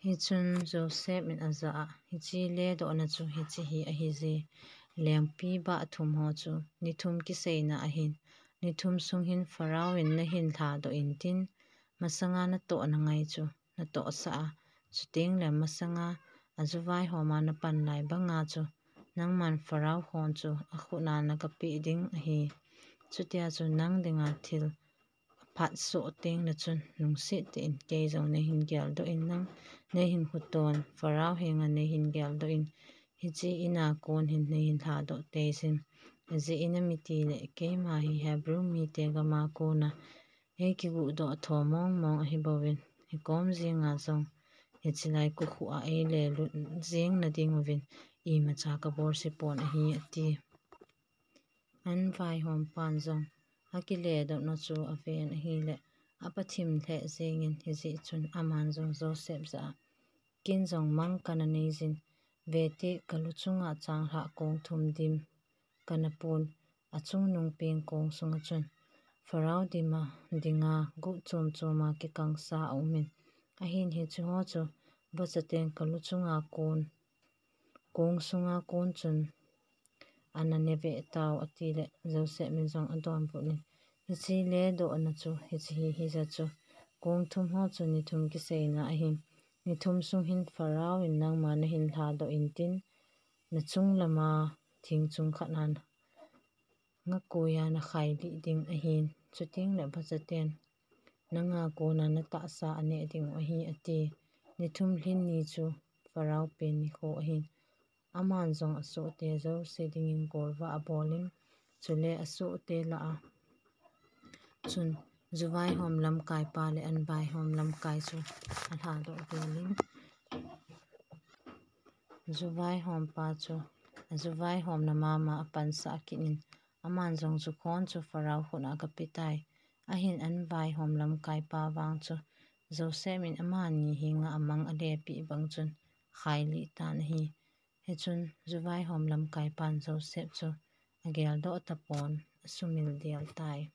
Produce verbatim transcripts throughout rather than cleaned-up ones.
Hichun Joseph in ajah a, hiche ledohna chu hiche hi ahije, lengpi bah thum ho chu ni thum kiseina ahin, ni thum sung hin Pharaoh in nahin lhadoh intin, masanga natohna ngai chu natohsah a, chuteng le masanga ajuvaihom a napan lai banga chu nangman Pharaoh khon chu akhut a nakapeh ding ahi. Chutia chu nang dinga thil aphat soh teng le chun lungset tah in kei jong neihin geldoh in, nang neihin khuton Pharaoh henga neihin geldoh in, hiche in a kon hin neihin lhadoh teijin. Ajeh inem itile keima hi Hebrew mite gam a kona eikiguhdoh tho mong mong ahi bouvin, hikom jenga jong hiche lai kokhuh a eilelut jeng nading uvin imacha kabolse pon ahi, ati. An vaihompan jong akiledohna chu aven ahile, apathim lheh jengin, hijeh chun aman jong Joseph jah a, ken jong mang kana neijin, vete kalu chunga changlhah kong thum dim kana pon, achungnung peng kong sunga chun Pharaoh dima dinga guh chom choma kikangsa aumin, ahin hicheho chu vachaten kalu chunga kon, kong sunga kon chun ana neveh tau, atile Joseph in jong adonbut in, hiche ledohna chu hiche hi hija chu, kong thum ho chu ni thum kiseina ahin, ni thum sung hin Pharaoh in nangma nahin lhadoh intin, nachung lama thing chung khat a ngakoiya nakhailih ding ahin, chuteng le vachaten nanga kona natahsa aneh dingu ahi, ati. Ni thum lhin ni chu Pharaoh pen nikho ahin, aman jong asohte jouse dingin golvah abolin, chule asohte lah a chun juvaihom lamkaipa le an vaihom lamkai chu alhadoh velin, juvaihompa chu ajuvaihomna mama apansah kitnin, aman jong jukhon chu Pharaoh khut a agapetai. Ahin an vaihom lamkaipa vang chu Joseph in amani henga amang alepeh bang chun khailih tan ahi. Hichun juvaihom lamkaipan Joseph chu ageldoh tapon, asumil del tai.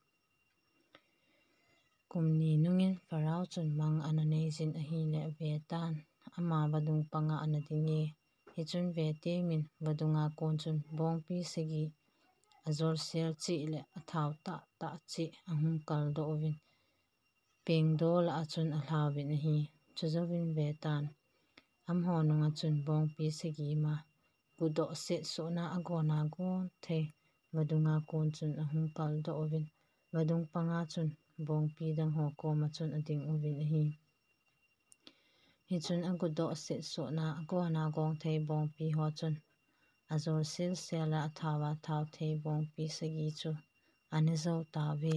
Kum ni nungin Pharaoh chun mang ana neijin ahile, vetan, ama vadung panga ana dinge. Hichun vetemin vadunga kon chun bongpi sagi, ajolsel cheh le athao tahtah cheh ahung kaldoh uvin, pengdoh lah a chun alhauvin ahi. Chujouvin vetan, amaho nunga chun bongpi sagi ma gudoh setsohna agona gong thei vadunga kon chun ahung kaldoh uvin, vadung panga chun bongpi dangho koma chun ading uvin ahi. Hichun agudoh setsohna agona gong thei bongpi ho chun ajolsel sel a athaova thao thei bongpi sagi chu ana jou tauve.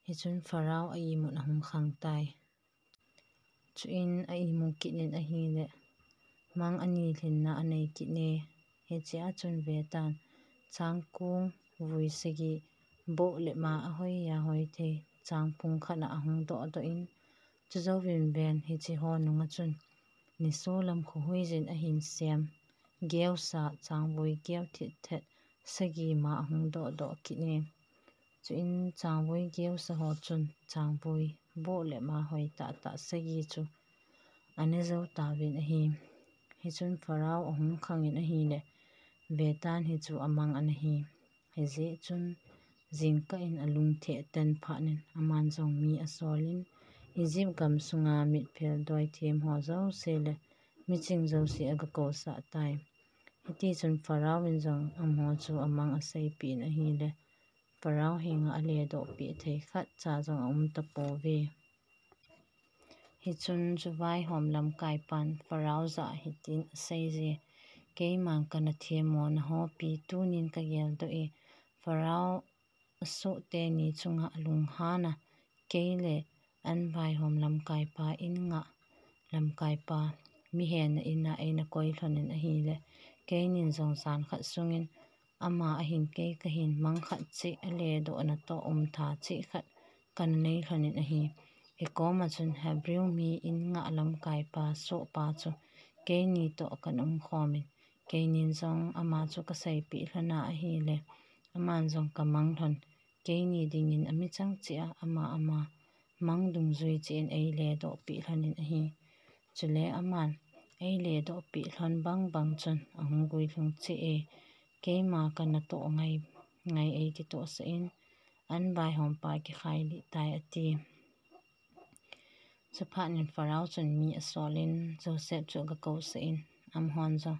Hichun Pharaoh a imut ahung khang tai. Chuin a imu kitnin ahile, mang ani lhinna anei kitne. Hichea chun vetan, changkong vui sagi, boh le ma ahoiya hoi thei changpung khat a ahung dohdoh in, chujouvin ven hicheho nunga chun nisolam khohuijin ahin sem, geusah changvui geu thitthet sagi ma ahung dohdoh kitne. Chuin changvui geusa ho chun changvui boh le ma hoi tahtah sagi chu ana jou tauvin ahi. Hichun Pharaoh ahung khangin ahile, vetan hichu amang ana hi. Hijeh chun jingkah in alungthim aten phatnin aman jong mi asolin, Egypt gam sunga mitphel doithem ho jouse le miching jouse agakousah tai. Hitichun Pharaoh in jong amaho chu amang aseipeh in ahile, Pharaoh henga aledohpeh thei khatcha jong aum tapouve. Hichun juvaihom lamkaipan Pharaoh jah a hitin aseije, keiman kana themmona hopi tunin kageldoh e, Pharaoh asoh teni chunga alunghana, kei le an vaihom lamkaipa in ngah lamkaipa mihenna ina eina koi lhonin ahile, keinin jong jan khat sungin ama ahin kei kahin mang khat cheh aledohna toh umtha cheh khat kana nei lhonin ahi. Hikoma chun Hebrew mi in ngah lamkaipa sohpa chu keini toh kana umkhomin, keinin jong ama chu kaseipeh lhona ahile, aman jong kamang lhon, keini dingin amichang cheh a ama ama mang dungjui cheh in eiledohpeh lhonin ahi. Chule aman eiledoh peh lhon bang bang chun ahung guilhung cheh e, keima kana toh ngai ngai eikitohsah in, an vaihompa kikhai lih tai, ati. Chuphat in Pharaoh chun mi asol in Joseph chu agakousah in, amahon jong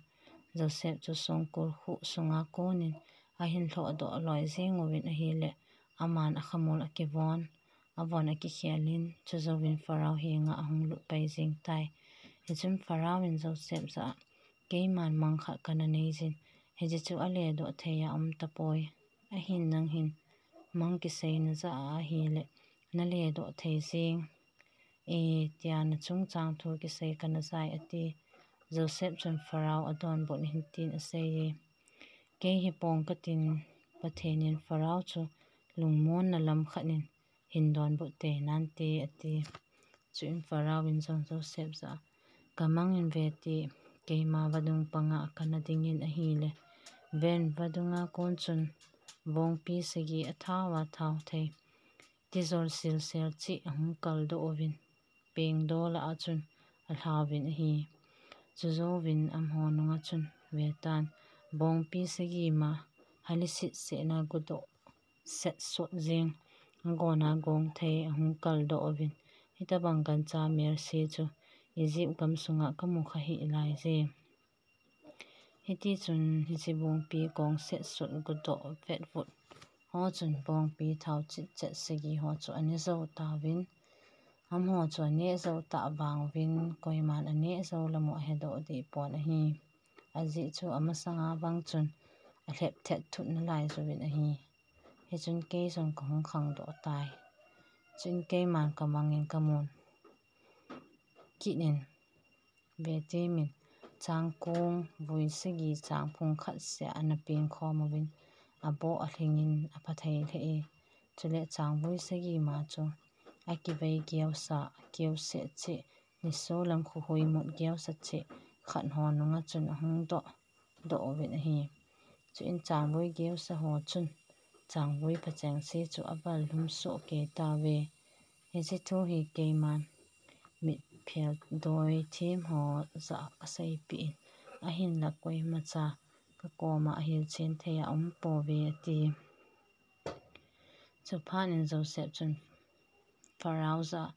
Joseph chu songkul khuh sunga konin ahin lhohdoh loi jeng uvin ahile, aman akhamul akivon, avon akikhel in, chujouvin Pharaoh henga ahung lut pai jeng tai. Hichun Pharaoh in Joseph jah a, keiman mang khat kana neijin, hiche chu aledoh thei a um tapoi. Ahin nang hin mang kiseina jah a ahile, naledoh thei jeng e, tia nachungchang thu kisei kana jai, ati. Joseph chun Pharaoh adonbut in hitin asei e, kei hi pong katin, Pathen in Pharaoh chu lungmonna lam khat in hin donbut tei nante, ati. Chuin Pharaoh in jong Joseph jah a, kamang in ve te, keima vadung panga kana dingin ahile, ven vadunga kon chun bongpi sagi athao athao thei, tijol silsel cheh ahung kaldoh uvin, pengdoh lah a chun alhauvin ahi. Chujouvin amaho nunga chun vetan, bongpi sagi ma haliset sehna gudoh setsot jeng, agona gong thei ahung kaldoh uvin, hitobang gancha melse chu Egypt gamsunga kamu kha hih laije. Hitichun hiche bongpi gong setsot gudoh vetvut ho chun bongpi thao chetchet sagi ho chu ane jou tauvin, amaho chu ane jou tah vang uvin, koiman ane jou lam u ahedoh dehpon ahi. Ajeh chu amasanga bang chun alhep thet thut nalai jouvin ahi. Hichun kei jong kahung khangdoh tai. Chuin keiman kamangin kamun kit in, vetemin, changkong vui sagi changphung khat seh ana pengkhom uvin, aboh alhingin aphathei lheh e. Chule changvui sagi ma chu akivei geosa, keuseh cheh, nisolam khohui mut geosa cheh khat ho nunga chun ahung doh doh uvin ahi. Chuin changvui geosa ho chun changvui phachengse chu aval lhum soh kei tauve. Hiche thu hi keiman mitphel doi them ho jah a kaseipeh in, ahinla koimacha kakoma ahilchen thei a umpouve, ati. Chuphat in Joseph chun Pharaoh jah a,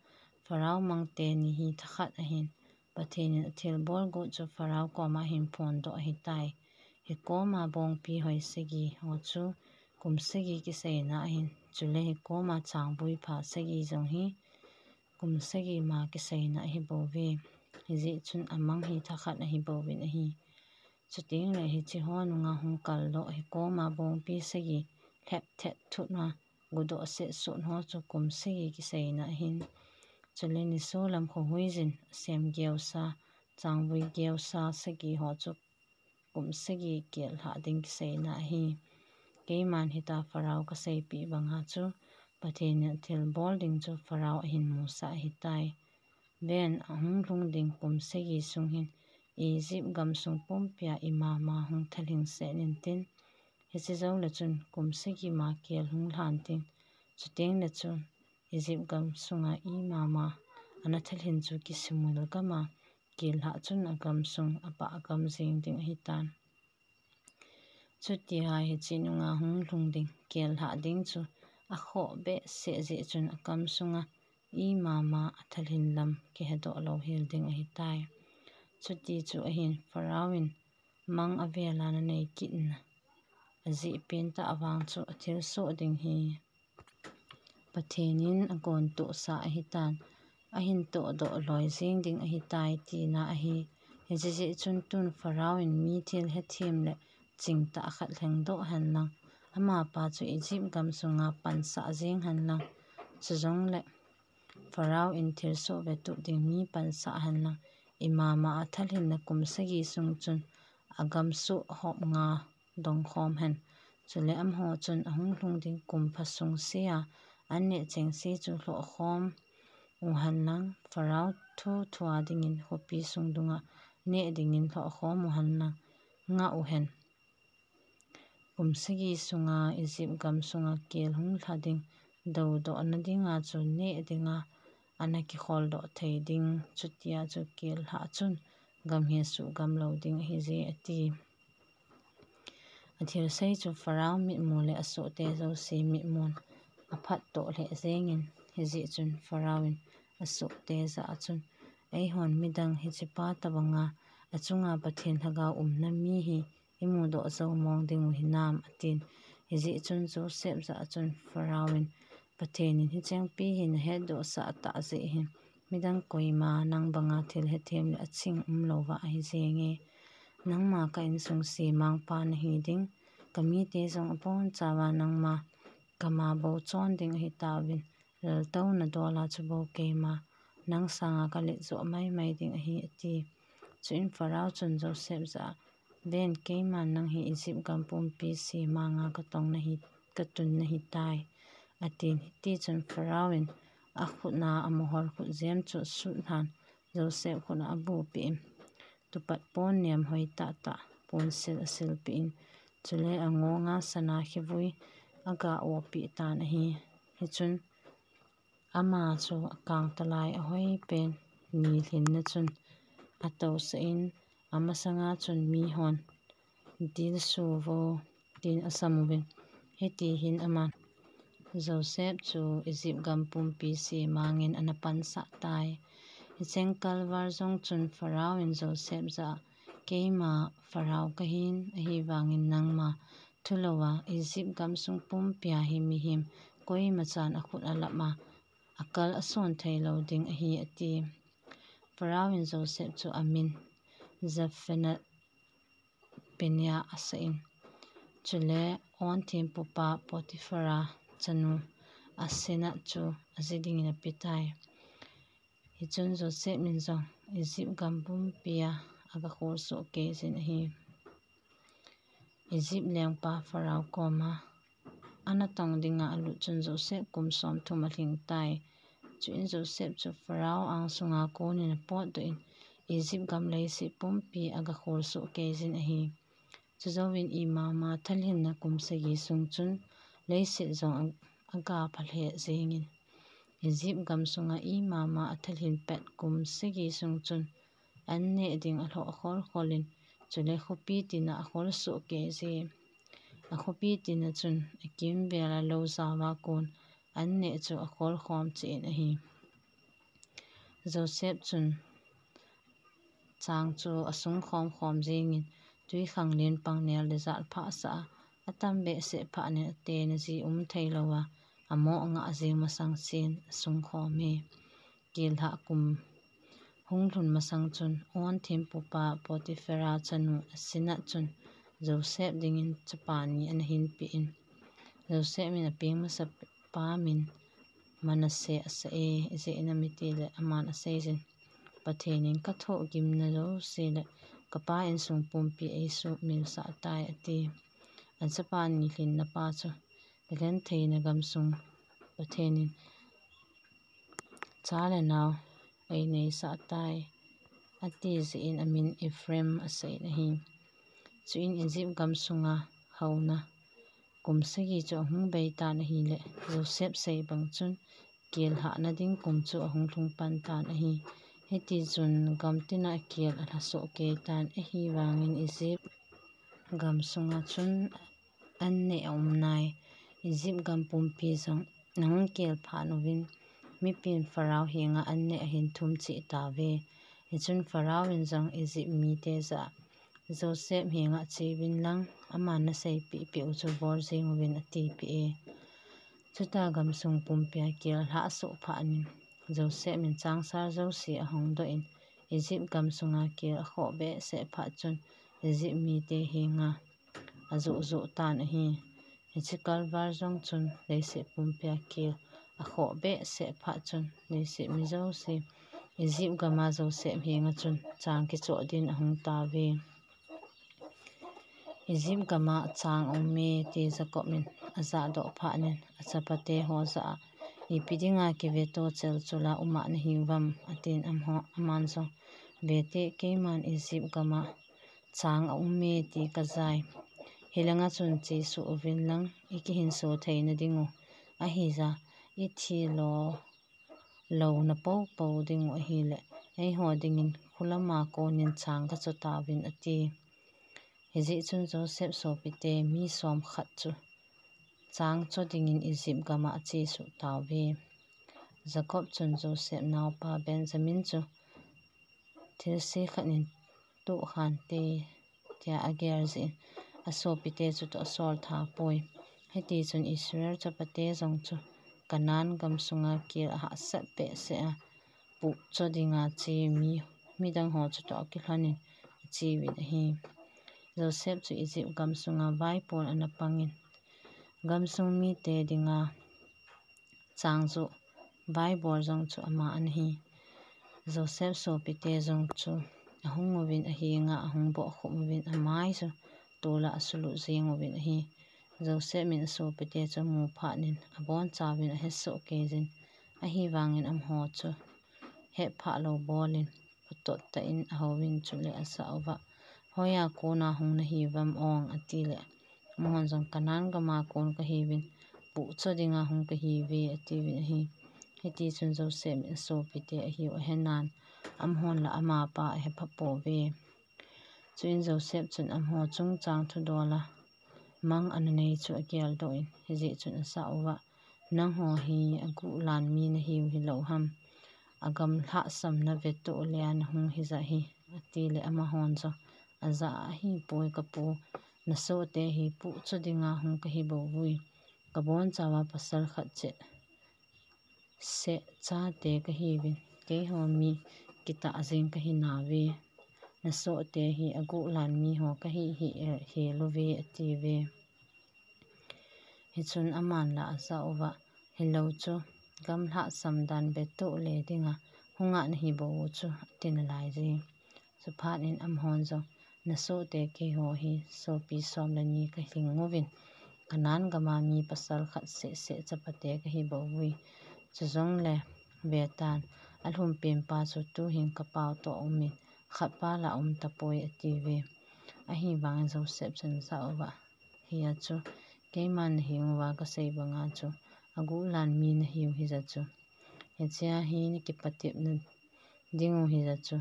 Pharaoh mang teni hi thakhat ahin, Pathen in athilbol got chu Pharaoh koma ahin phondoh ahitai. Hikoma bongpi hoi sagi ho chu kum sagi kiseina ahin, chule hikoma changvui pha sagi jong hi kum sagi ma kiseina ahibouve. Hijeh chun amang hi thakhat ahibouvin ahi. Chutengle hiche ho nunga hung kaldoh, hikoma bongpi sagi lhep thet thut a gudoh setsot ho chu kum sagi kiseina ahin, chule nisolam khohuijin asem geosa, changvui geosa sagi ho chu kum sagi kelhah ding kiseina ahi. Keiman hitia Pharaoh kaseipeh banga chu Pathen in athilbol ding chu Pharaoh ahin musah ahitai. Ven, ahung lhung ding kum sagi sung hin Egypt gamsung pumpia imama hung thalhing seh intin, hiche joule chun kum sagi ma kel hung lhan tin, chutengle chun Egypt gamsunga imama ana thalhin chu kisimil gama kelhah chun agamsung apah gam jeng ding ahitan. Chutia hiche nunga hung lhung ding, kelhah ding chu akhoh behseh jeh chun agamsunga imama athalhin lam kihedoh louhel ding ahitai. Chuti chu ahin Pharaoh in mang avela nanei kitna ajeh pentah vang chu athilsoh ding hi Pathen in agontohsa ahitan, ahin tohdoh loi jeng ding ahitai tina ahi. Hijeh chun tun Pharaoh in mi thil hethem le chingtah khat lhengdoh henlang, amapa chu Egypt gamsunga pansah jeng henlang, chujongle Pharaoh in thilsoh vetup ding mi pansah henlang, imama athalhinna kum sagi sung chun agamsoh hop nga dongkhom hen. Chule amaho chun ahung lhung ding kum pha sungsea anneh chengse chu lhohkhom uhenlang, Pharaoh thu thua dingin khopi sung dunga neh dingin lhohkhom uhenlang, ngah uhen. Kum sagi sunga Egypt gamsunga kel hung lha ding, doudohna dinga chu neh dinga ana kikholdoh thei ding, chutia chu kel lhah chun gam hi suhgam lou ding ahi je, ati. A thilsei chu Pharaoh mitmu le asohte jouse mitmun aphatdoh lheh jengin, hijeh chun Pharaoh in asohte jah a chun, "Eihon midang hichepa tobanga achunga Pathen lhagao umna mi hi imudoh jou mong ding u hinam?" atin. Hijeh chun Joseph jah a chun Pharaoh in, "Pathen in hichengpi hi nahetdoh sah tah jeh hin, midang koima nang banga thil hethem le aching umlouva ahi jenge. Nangma ka insung semangpa nahi ding, ka mite jong abonchauva nangma gama bou chon ding ahi tauvin, laltouna dola chu bou keima nang sanga ka letjoh maimai ding ahi," ati. Chuin Pharaoh chun Joseph jah a, "Ven, keiman nang hi Egypt gam pumpi semanga ka tong nahi, ka tun nahi tai," atin. Hiti chun Pharaoh in akhutna amohor khutjem chu sutlhan Joseph khutna abupeh in, tupat pon nem hoi tahtah ponsil asilpeh in, chule angonga sana khivui aga-opeh tan ahi. Hichun ama chu akangtalai ahoipen nilhinna chun atousah in, amasanga chun mihon, "Dilsu vo," tin asam uvin. Hiti hin aman Joseph chu Egypt gam pumpi semangin ana pansah tai. Hicheng kalval jong chun Pharaoh in Joseph jah a, "Keima Pharaoh kahin, ahivangin nangma thulouva Egypt gamsung pumpia hi mihem koimachan akhut alama akal ason theilou ding ahi," ati. Pharaoh in Joseph chu amin Zaphenath Paneah asah in, chule On thempupa Potiphar chanu Asenat chu aji dingin apetai. Hichun Joseph min jong Egypt gam pumpia aga kholsoh kei jin ahi. Egypt lengpa Pharaoh koma ana tong dinga alut chun Joseph kum somthum alhing tai. Chuin Joseph chu Pharaoh angsunga konin apotdoh in, Egypt gam leiset pumpi aga kholsoh kei jin ahi. Chujouvin imama thalhinna kum sagi sung chun leiset jong aga phalheh jengin, Egypt gamsunga imama athalhin pet kum sagi sung chun an neh ding alhoh kholkholin, chule khopi tina akholsoh kei jin, akhopi tina chun akimvel a lou jaova kon an neh chu akholkhom cheh in ahi. Joseph chun chang chu asung khomkhom jengin, twikhanglen pangnel le jat phah sah a, atam behseh phatnin atena ji umthei louva, amo angah jeng masang chen asung khom e. Kel lhah kum hunglhun masang chun On thempupa Potiphar chanu Asenat chun Joseph dingin chapa ni ana hinpeh in, Joseph in apeng masapa min Manasseh asah e. Ijeh inem itile aman aseijin, Pathen in kathohgimna jouse le kapa insung pumpi eisuhmilsah tai, ati. Achapa nilhinna pa chu, Gentheina gamsung Pathen in cha le nao eineisah tai, ati jeh in amin Ephraim asah in ahi. Chuin Egypt gamsunga houna kum sagi chu ahung beitan ahile, Joseph sei bang chun kel lhahna ding kum chu ahung lhung pantan ahi. Hitichun gamtina kel alhasoh keitan ahivangin Egypt gamsunga chun an neh aumnai. Egypt gam pumpi jong ahung kel phat uvin, mipin Pharaoh henga an neh ahin thum cheh tauve. Hichun Pharaoh in jong Egypt mite jah a, Joseph henga cheuvin lang, aman naseipeh peh u chu bol jeng uvin, atipeh e. Chuta gamsung pumpia kel alhahsoh phatnin, Joseph in changsar jouse ahongdoh in, Egypt gamsunga kel akhoh behseh phat chun, Egypt mite henga ajoh joh tan ahi. Hiche kalval jong chun leiset pumpia kel akhoh behseh phat chun, leiset mi jouse Egypt gama Joseph henga chun chang kichoh din ahung tauve. Egypt gama chang aume, ti Jacob in ajahdoh phatnin, achapate ho jah a, ipi dinga kiveto chelchula uma nahiuvem, atin, aman jong, vete, keiman Egypt gama chang aume ti kajai. Hilanga chun chesuh uvin lang, ikihinso theina dingu, ahija, ithilo louna popo ding u ahile, eiho dingin khulama konin chang kacho tauvin, ati. Hijeh chun Joseph sopite mi som khat chu chang cho dingin Egypt gama achesuh tauve. Jacob chun Joseph naopa Benjamin chu thilse khat in toh khante, tia agel jeh in asopite chutoh asol thapoi. Hitichun Israel chapate jong chu Canaan gam sunga kel ahahsat behseh a puh cho dinga che mi, midang ho chutoh akilhonin acheuvin ahi. Joseph chu Egypt gam sunga vaipol ana pangin, gamsung mite dinga chang joh vaibol jong chu ama ana hi. Joseph sopite jong chu ahung uvin, ahenga ahung bohkhup uvin, amai chu tola asuluh jeng uvin ahi. Joseph in asopite chu amu phatnin abonchauvin ahesoh keijin, ahivangin amaho chu hetphah lou bolin, phutot tah in ahouvin chule asah uva, hoiya kona hung nahiuvem ong, atile, amahon jong Canaan gama kon kahiuvin, puh cho dinga hung kahiuve, atiuvin ahi. Hitichun Joseph in asopite ahiu ahenan, amahon la amapa ahepha pouve. Chuin Joseph chun amaho chungchang thudola mang ana nei chu ageldoh in, hijeh chun asah uva, nangho hi aguhlan mi nahiu hilou ham? Agam lhahsamna vetoh le a nahung hija hi, atile, amahon jong, ajah ahipoi kapu, nasohte hi puh cho dinga hung kahi bouvui. Kabonchauva pasal khat cheh seh chate kahiuvin, keiho mi kitah jeng kahi nauve. Nasohte hi aguhlan miho kahi hih heluve, atiuve. Hichun aman la ajah uva, hilou chu, gam lhahsam dan vetoh le dinga hunga nahi bou chu, ati nalaiye. Chuphat in amahon jong, nasohte keiho hi sopi som le ni kalhing uvin, Canaan gama mi pasal khat seh seh chapate kahi bouvui. Chujongle vetan, alhumpenpa chu tuhin kapao toh umin, khatpa la umtapoi, atiuve. Ahivangin Joseph chun ajah uva, hia chu, keiman nahenguva kasei banga chu, aguhlan mi nahiu hija chu, hichea hi nakipatepna dingu hija chu,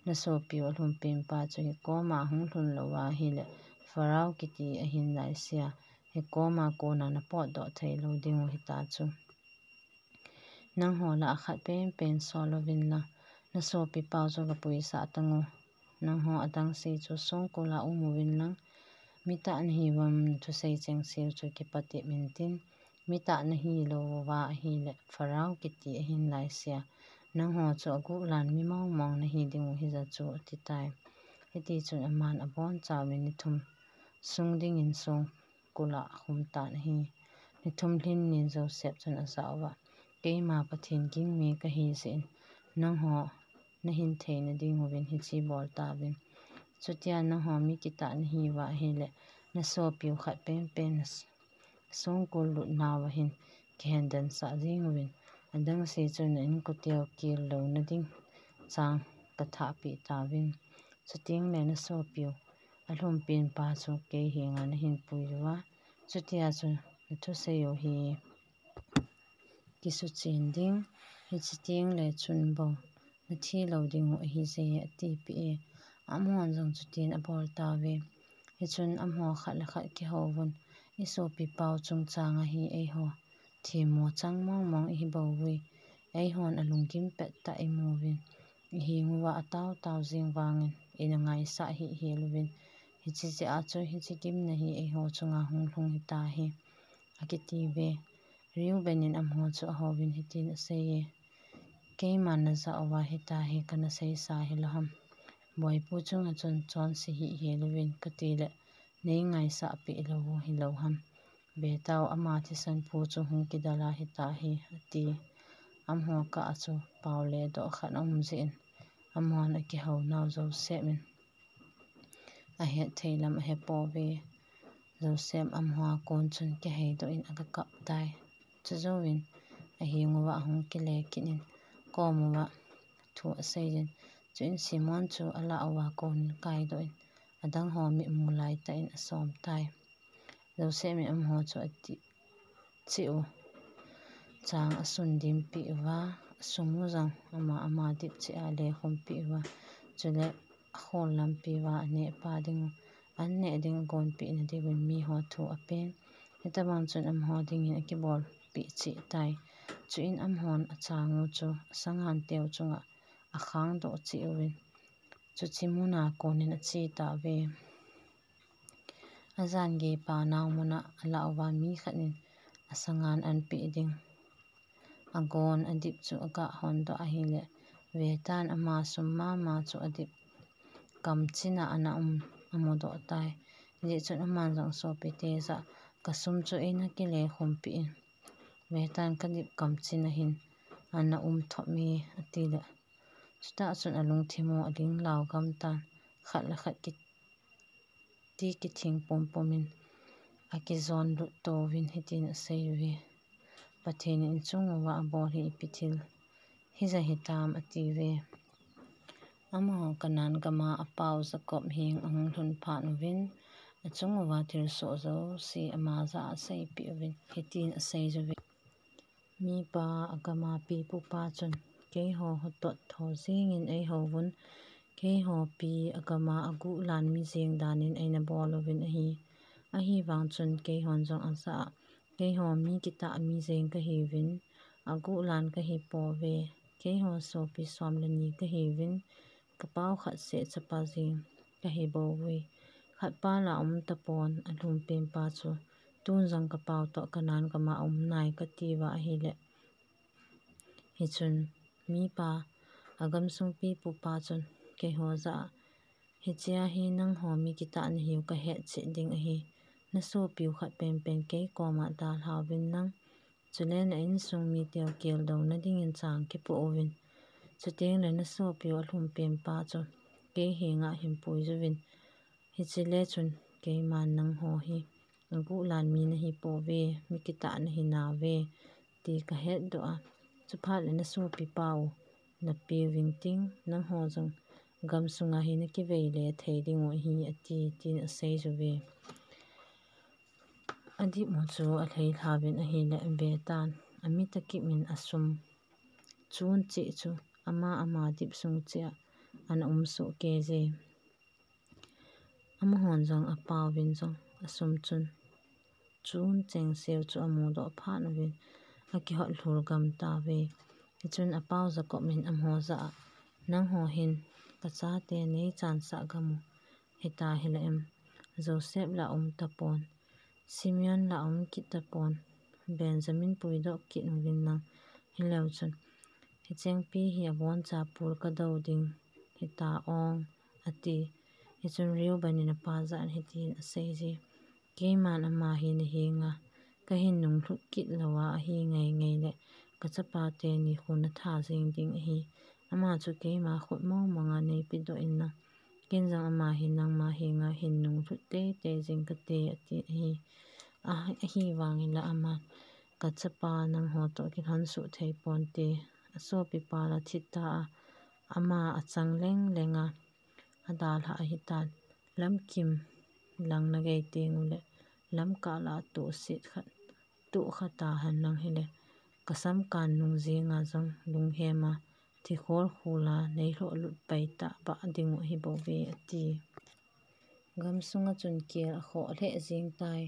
nasopiu alhumpenpa chu hikoma hung lhun louva ahile, Pharaoh kiti ahin laisea, hikoma kona napotdoh theilou dingu hita chu. Nangho lah a khat penpen sol uvin lang, nasopi pau chu gapuisah tangu. Nangho adangse chu songkul a um uvin lang, mitah nahiuvem nathusei chengseu chu kipatep intin, mitah nahilouva ahile, Pharaoh kiti ahin laisea, nangho chu aguhlan mi mongmong nahi dingu hija chu, atitai. Hitichun aman abonchauvin ni thum sung dingin songkul a akhum tan ahi. Ni thum lhin nin Joseph chun ajah uva, keima Pathen ging mi kahi jeh in, nangho nahin theina dinguvin hiche bol tauvin. Chutia nangho mi kitah nahiuva ahile, nasopiu khat penpen nasongkul lut nauva hin kihendensah jenguvin, adangse chu na inkote u kel louna ding chang kathahpeh tauvin. Chutengle nasopiu alhumpenpa chu kei henga nahin pui uva, chutia chu nathusei u hi kisuchen ding, hiche tengle chun bou nathi lou dingu ahije, atipeh e. Amahon jong chutin abol tauve. Hichun amaho khat le khat kihouvun, isopi pau chungchanga hi eiho themmo chang mongmong ihi bouvui, eihon alunggim pettah imuvin, ihenguva ataotao jeng vangin ina ngaisah hihhel uvin, hiche jeh a chu hiche gimna hi eiho chunga hung lhung hitahi, akitiuve. Reuben in amaho chu ahouvin hitin aseiye, keiman najah uva hitahi kana seisa hilou ham? Boipu chunga chun chonse hihhel uvin katile, neingaisahpeh lou u hilou ham? Vetau, ama thisan phu chu hung kidal a hitahi, ati. Amaho kah a chu pao ledoh khat aum jeh in, amahon akihounau Joseph in ahetthei lam ahepouve. Joseph amaho a kon chun kiheidoh in agakap tai. Chujouvin ahenguva ahung kile kit in, kom uva thu aseijin, chuin Simon chu alah uva konin kaidoh in, adangho mitmu laitah in asom tai. Joseph in amaho chu atihcheh u chang asundimpeh uva, sum u jong ama ama dip cheh a le khumpi uva, chule akhol lampi uva aneh pa ding u, an neh ding agonpeh na diuvin miho thu apen. Hitabang chun amaho dingin akibolpeh cheh tai. Chuin amahon achang u chu asanghan teu chunga akhang doh cheh uvin, chuche muna konin ache tauve. Ajan gei pa nao muna alah uva mi khat in asanghan anpeh ding agon adip chu aga hondoh ahile, vetan ama sum mama chu adip kamchin a ana um amudoh tai. Hijeh chun aman jong asopite jah a, kasum chu eina kile khumpi in, vetan kadip kamchin a hin ana um thop e, atile. Chutah chun alungthim u aling lao gam tan, khat le khat kiti kithing pumpum in akijon lut touvin hitin asei uve. Pathen in ichung uva abol hi ipi thil hija hitam, atiuve. Amaho Canaan gama apau Jacob heng ahung lhun phat uvin, achung uva thilsoh jouse ama jah a aseipeh uvin hitin asei uve. Mipa agama pipupa chun, keiho hotot tho jengin eihouvun, keiho pi agama aguhlan mi jeng danin eina bol uvin ahi. Ahivang chun keihon jong ajah a, keiho mi kitah mi jeng kahiuvin, aguhlan kahipouve. Keiho sopi som le ni kahiuvin, kapau khat seh chapa jeng kahibouve. Khatpa la um tapon, alhumpen pa chu, tun jong kapau toh Canaan gama aum nai katiuva ahile. Hichun mipa agamsung pipupa chun keiho jah a, hichea hi nangho mi kitah nahiu kahet cheh ding ahi. Nasopiu khat penpen kei koma dalhauvin lang, chule na insung miteu keldouna dingin chang kipoh uvin. Chutengle nasopiu alhumpen pa chu kei henga hin puijuvin. Hichele chun keiman nangho hi aguhlan mi nahipouve, mi kitah nahinauve, ti kahetdoh a, chuphat le nasopipau napeuving ting, nangho jong gamsunga hi nakivei le thei dingu ahi, ati, tin aseijuve. Adipmu chu alheilhauvin ahile, avetan, amit akipmin asum chun cheh chu ama ama dipsung cheh a ana umsoh keije. Amahon jong apauvin jong asum chun chun chengseu chu amudoh phat uvin akihot lhul gam tauve. Hichun apau Jacob in amaho jah a, nangho hin kachate neichansah gamu hita hile em? Joseph la um tapon, Simeon la um kit tapon, Benjamin puidoh kit uvin lang, hileu chun hichengpi hi aboncha pul kadou ding hita ong, ati. Hichun Reuben in apa jah in hitin aseije, keiman ama hi nahenga kahin nunglhut kit louva ahi ngaingai le, kachapa teni khun atha jeng ding ahi. Ama chu keima khut mongmonga neipedoh in lang, ken jong ama hi nangma henga hin nunglhut teitei jing kate, atin ahi. Ahivangin la aman, kachapa nangho toh kilhonsuh thei ponte, asopipa la thita a, ama achang lenglenga adalhah ahitan, lamkim lang nagei tengule lamkah la atohset khat tohkha tahen lang hile, kasamkan nung jenga jong lunghema thikhol khula neilhoh lut pai tah bah dingu ahibouve, ati. Gamsunga chun kel akhoh lheh jeng tai.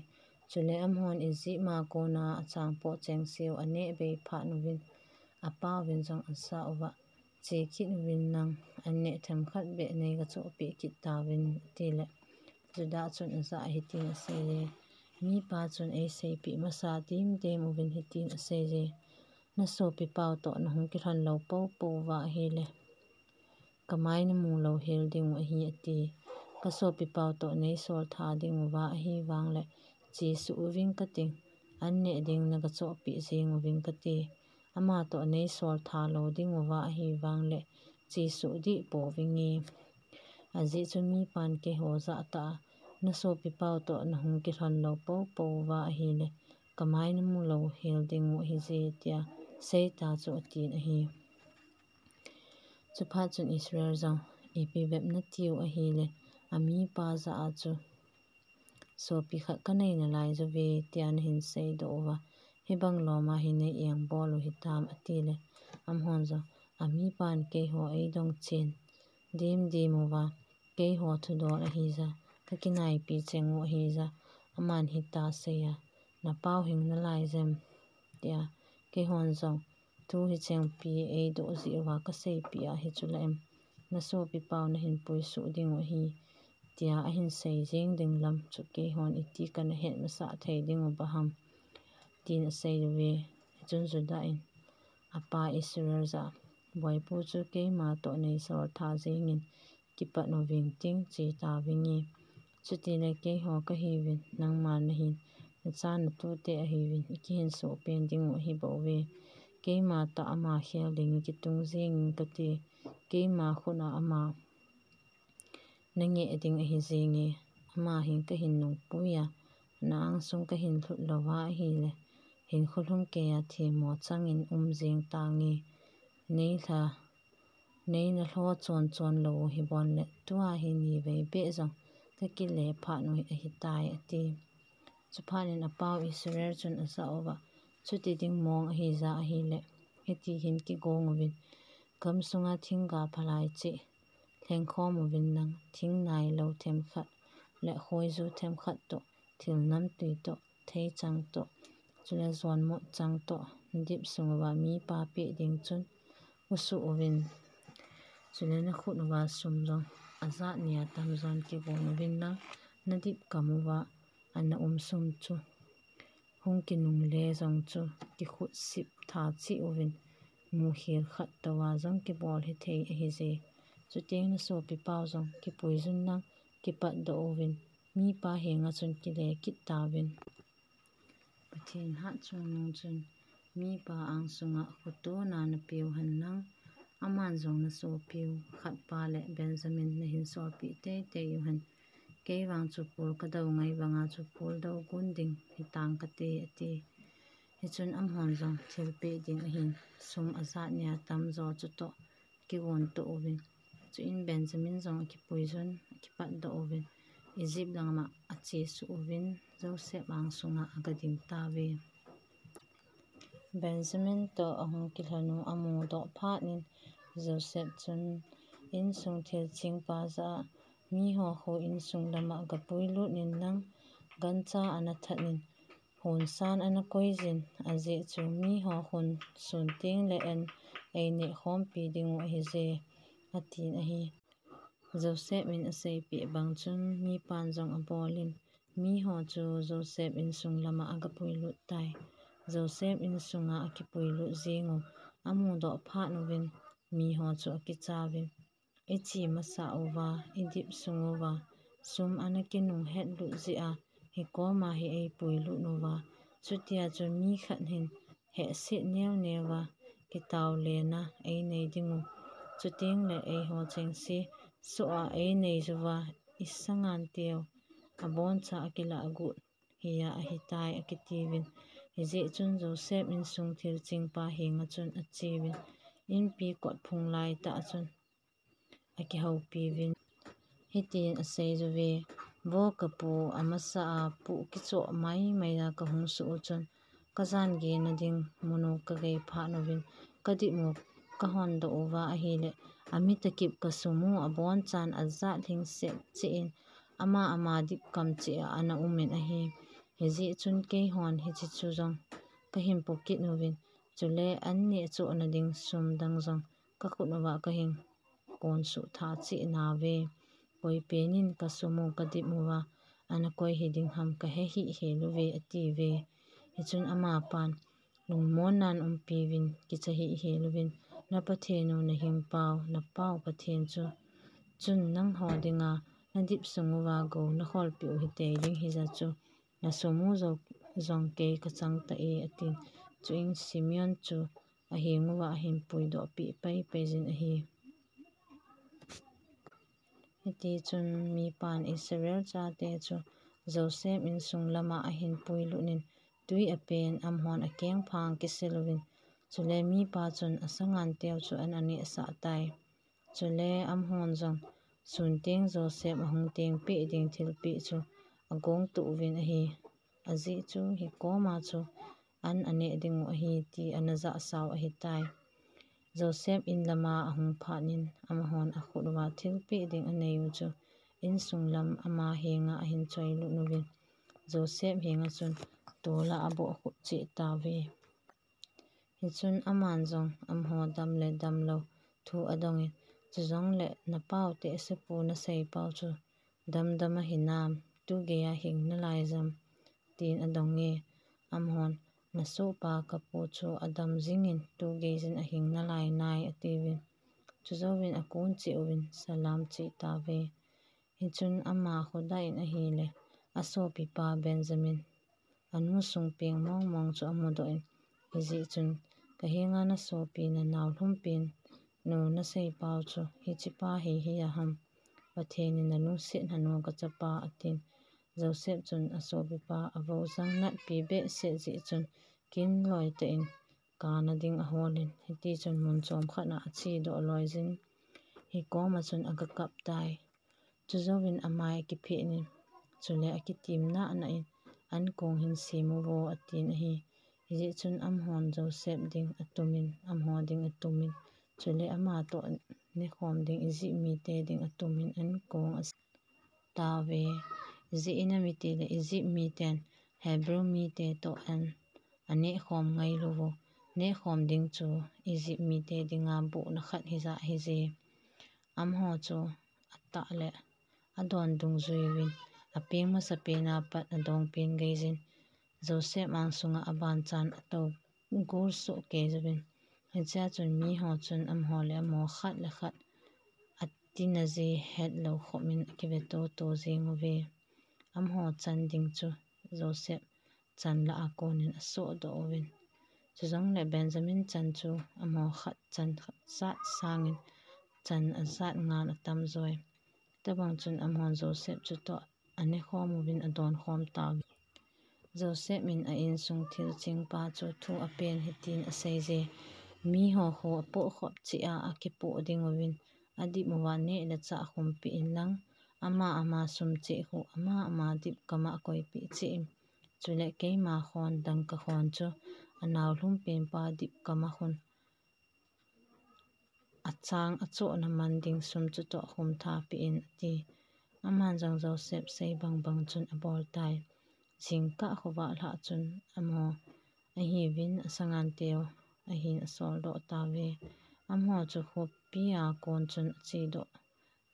Chule amahon Egypt ma kona achangpoh chengseu aneh bei phat uvin, apauvin jong ajah uva, che kit uvin lang, anneh themkhat beh neigachohpeh kit tauvin, atile, Judah chun ajah a hitin aseiye, mipa chun eiseipeh masa temtem uvin hitin aseiye, nasopipau toh nahung kilhon lou poupou uva ahile, kamai namu louhel dingu ahi, ati. Kasopipau toh neisol tha dinguva ahivangle, chesuh uving kati, anneh ding nagachohpeh jeng uving kati. Ama toh neisol tha lou dinguva ahivangle, chesuh deh pouvinge. Ajeh chu mipan keiho jah tah a, nasopipau toh nahung kilhon lou poupou uva ahile, kamai namu louhel dingu ahije, tia seita chu atin ahi. Chuphat chun Israel jong, ipi bep natiu ahile, amipa jah a chu sopi khat kanei nalaijuve, tia nahin seidoh uva, hibang loma hi nei engbol u hitam, atile, Amahon jong, amipan keiho eidong chen dim dim uva, keiho thudol ahija, kakinaipi cheng u ahija, aman hita seiya, napao hing nalai jem, tia keihon jong tu hichengpi eidoh jeh uva kaseipeh a hichu la em, nasopipau nahin puisuh ding u ahi, tia ahin sei jing ding lam chu keihon iti kana het masah thei ding uva ham, tin asei uve. Hichun Judah in, apa Israel jah a, Boipu chu keima toh neisol tha jengin, kipat uving ting, che tauvinge. Chutile keiho kahiuvin, nangma nahin, nacha natute ahiuvin, ikihinsoh pen ding u ahibouve. Keima tah ama khel ding ikitung jengin kati, keima khut a ama nangeh ding ahi jenge. Ama hin kahin nungpui a, na angsung kahin lhut louva ahile, hinkho lhumkeiya themmo changin um jeng tange. Neilha, neina lho chon chon lou u hibonle, tua hi nivei beh jong kakile phat u ahitai, ati. Chuphat in apau Israel chun ajah uva, chuti ding mong ahija ahile, hiti hin kigong uvin, gamsunga thingga phalai cheh lhengkhom uvin lang, thing nailou themkhat le khoiju themkhat toh, thil namtui toh, theichang toh, chule jonmot chang toh, nadip sung uva mipa peh ding chun husuh uvin, chule nakhut uva sum jong ajat nia tamjon kigong uvin lang, nadip kam uva ana um sum chu hung kinungle jong chu kikhutsip tha cheh uvin, mukhel khat touva jong kibol hithei ahije. Chuteng nasopipau jong kipuijun lang, kipatdoh uvin, mipa henga chun kile kit tauvin. Pathen hatchungnung chun mipa angsunga khotona napeu hen lang, aman jong nasopiu khatpa le Benjamin nahin solpeh teitei uhen. Keivang chu pol kadou ngai banga chu pol dou gon ding hitang kate, ati. Hichun amahon jong thilpeh ding ahin, sum ajat nia tamjo chutoh kigontoh uvin, chuin Benjamin jong akipuijun, akipatdoh uvin, Egypt lama achesuh uvin, Joseph angsunga agading tauve. Benjamin toh ahung kilhonu amudoh phat in, Joseph chun insung thilchingpa jah a, miho kho insung lama gapuilut in lang, gancha anathat in, honsan anakoijin, ajeh chu miho khun sun tengle an einehkhompi dingu ahije, atin ahi. Joseph in aseipeh bang chun mipan jong abolin, miho chu Joseph insung lama agapuilut tai. Joseph insunga akipuilut jengu amudoh phat uvin, miho chu akichauvin, iche masah uva, idip sung uva, sum anakinung hetlut jeh a, hikoma hi eipuilut uva, chutia chu mi khat hin hehset neo neova kitaolena einei dingu, chutengle eiho chengse soh a einei juva, isanganteu aboncha akilah got hia ahitai, akitiuvin. Hijeh chun Joseph insung thilchingpa henga chun acheuvin, inpi kotphung laitah chun akihoupiuvin, hitin aseijuve, Vo kapu, amasa a pu kichoh maimai a kahung suh u chun, kajan gena ding munu kagei phat uvin, kadip u kahondoh uva ahile, amitakip kasum u abonchan ajat lhingset cheh in, ama ama dipkam cheh a ana umin ahi. Hijeh chun keihon hiche chu jong kahin pokit uvin, chule an nehchohna ding sum dang jong kakhut uva kahin konsuh tha cheh nauve. Koipen in kasum u kadip uva anakoi hiding ham kahe hih heluve, atiuve. Hichun amapan, Lungmonnan umpiuvin, kicha hih heluvin, na Pathen u nahing pau, napau Pathen chu, chun nangho dinga nadip sung uva gou nakholpeh u hitei ding hijeh chun, nasum u jong kei kachang tai, atin. Chuin Simeon chu aheng uva ahin puidoh peh paipai jin ahi. Hitichun mipan Israel chate chu Joseph insung lama ahin puilut in, tui apen, amahon akengphang kisil uvin, chule mipa chun asanganteu chu an anehsah tai. Chule amahon jong sunteng Joseph ahung tengpeh ding thilpeh chu agongtuh uvin ahi. Ajeh chu hikoma chu an aneh dingu ahi ti ana jahsau ahitai. Joseph in lama ahung phat in amahon akhut uva thilpeh ding anei u chu insung lam ama henga ahin choilut uvin, Joseph henga chun tola aboh khut cheh tauve. Hichun aman jong amaho dam le damlou thu adongin, chujongle napau te sepu nasei pau chu damdam ahinam, tugei a hing nalai jam, tin adong e. Amahon, nasohpa kapu chu adam jingin tugei jin ahing nalai nai, atiuvin. Chujouvin akon cheh uvin salam cheh tauve. Hichun ama khodah in ahile, asopipa Benjamin anu sung peng mong mong chu amudoh in, hijeh chun, kahenga nasopi nanao lhumpen nu nasei pau chu hichepa hi hi aham, Pathen in nalungset hanu kachapa, atin. Joseph chun asopipa avojang natpi behseh jeh chun kinloi tah in kana ding aholin, hitichun mun chomkhat a achedoh loijin, hikoma chun aga kap tai. Chujouvin amai akiphenin, chule akitim nana in, ankong hin sem uvo, atin ahi. Hijeh chun amahon Joseph ding atumin, amaho ding atumin, chule ama toh nekhom ding Egypt mite ding atumin ankong asem tauve. Ijeh inem itile Egypt miten Hebrew mite toh an anehkhom ngailu uvo. Nehkhom ding chu Egypt mite dinga bohna khat hija ahije. Amaho chu atah le adon dungjuiuvin, apeng masapen a pat adongpen geijin, Joseph angsunga abanchan atou gul sohkei uvin. Hichea chun miho chun amaho le amaho khat le khat atina ji hetlou khopin akive toto jeng uve. Amaho chan ding chu Joseph chan lah a konin asohdoh uvin. Chujongle Benjamin chan chu amaho khat chan khat jat sangin chan ajat ngan atam joi. Tobang chun amahon Joseph chutoh anekhom uvin adonkhom tauve. Joseph in a insung thilchingpa chu thu apen hitin aseije, miho kho apoh khop cheh a akipoh ding uvin, adip uva neh le chah khumpi inlang, ama ama sum cheh khu ama ama dipkama koipeh cheh in, chule keima khon dangka khon chu anao lhumpenpa dipkama khun achang achohna man ding sum chutoh khum thapeh in, ati. Aman jong Joseph sei bangbang chun abol tai. Jingkah khovah lhah chun amaho ahiuvin asanganteu ahin asoldoh tauve. Amaho chu khopia kon chun achedoh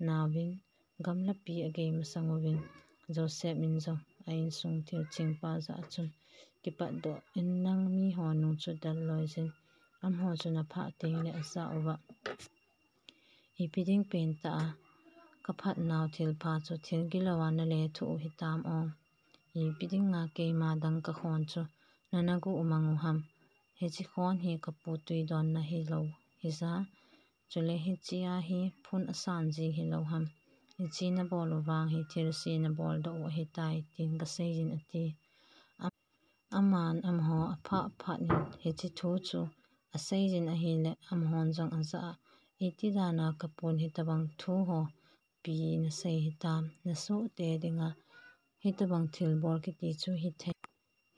nauvin, gamlapi agei masang uvin, Joseph in jong a insung thilchingpa jah a chun kipatdoh in, nang miho nung chu del loijin, amaho chu naphah tengle ajah uva, ipi ding pentah a kaphatnau thilpha chu thil gilou a nalethuh u hitam o? Ipi dinga keima dangka khon chu nana guh mang u ham? Hiche khon hi kapu tui donna hilou hija, chule hichea hi phun asan ji hilou ham? Hiche nabol u vang hi thilse naboldoh u ahitai, tin kaseijin, ati. Aman amaho aphah phat in hiche thu chu aseijin ahile, amahon jong ajah a, iti dana kapun hitobang thu ho pi nasei hitam? Nasohte dinga hitobang thilbol kiti chu hithei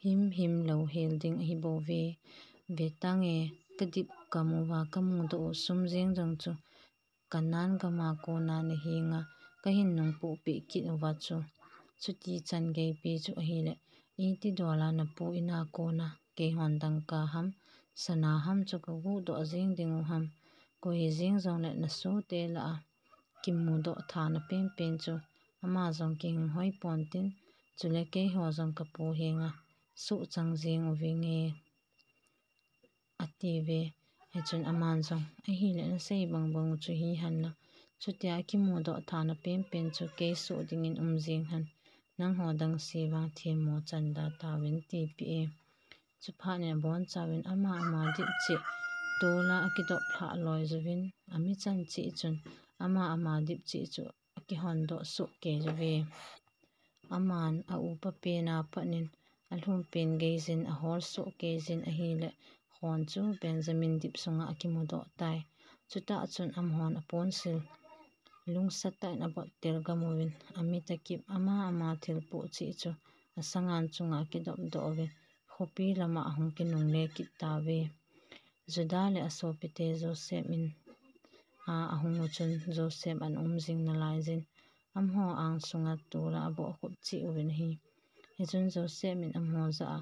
himhim lou hel ding ahibouve. Vetange, kadipkam uva kamudoh u sum jeng jong chu Canaan gama kona nahenga kahin nungpohpeh kit uva chu, chuti chan geipi chu ahile, iti dola napu ina kona keihon dangka ham, sana ham chu kaguhdoh jeng ding u ham? Koi hijeng jongle nasohte lah a kimudoh thana penpen chu ama jong kihing hoi pontin, chule keiho jong kapu henga sohchang jeng uvinge, atiuve. Hichun aman jong, ahile nasei bangbang u chu hihen lang, chutia kimudoh thana penpen chu kei soh dingin um jeng hen, nangho dangse vang themmo chan da tauvin, tipeh e. Chuphat in abonchauvin ama ama dipcheh tola akidop lhah loi uvin, amichan cheh chun ama ama dipcheh chu akihondoh sohkei uve. Aman a upa pena pat in alhumpen geijin ahol sohkeijin ahile, khon chu Benjamin dip sunga akimudoh tai. Chutah chun amahon aponsil lungsatah in abottel gam uvin, amit akip, ama ama thilpoh cheh chu asangan chunga akidopdoh uvin, khopi lama ahung kinungle kit tauve. Judah le asopite Joseph in a ahung u chun Joseph ana um jing nalaiyin, amaho ang sunga tol a aboh khup cheh uvin ahi. Hichun Joseph in amaho jah a,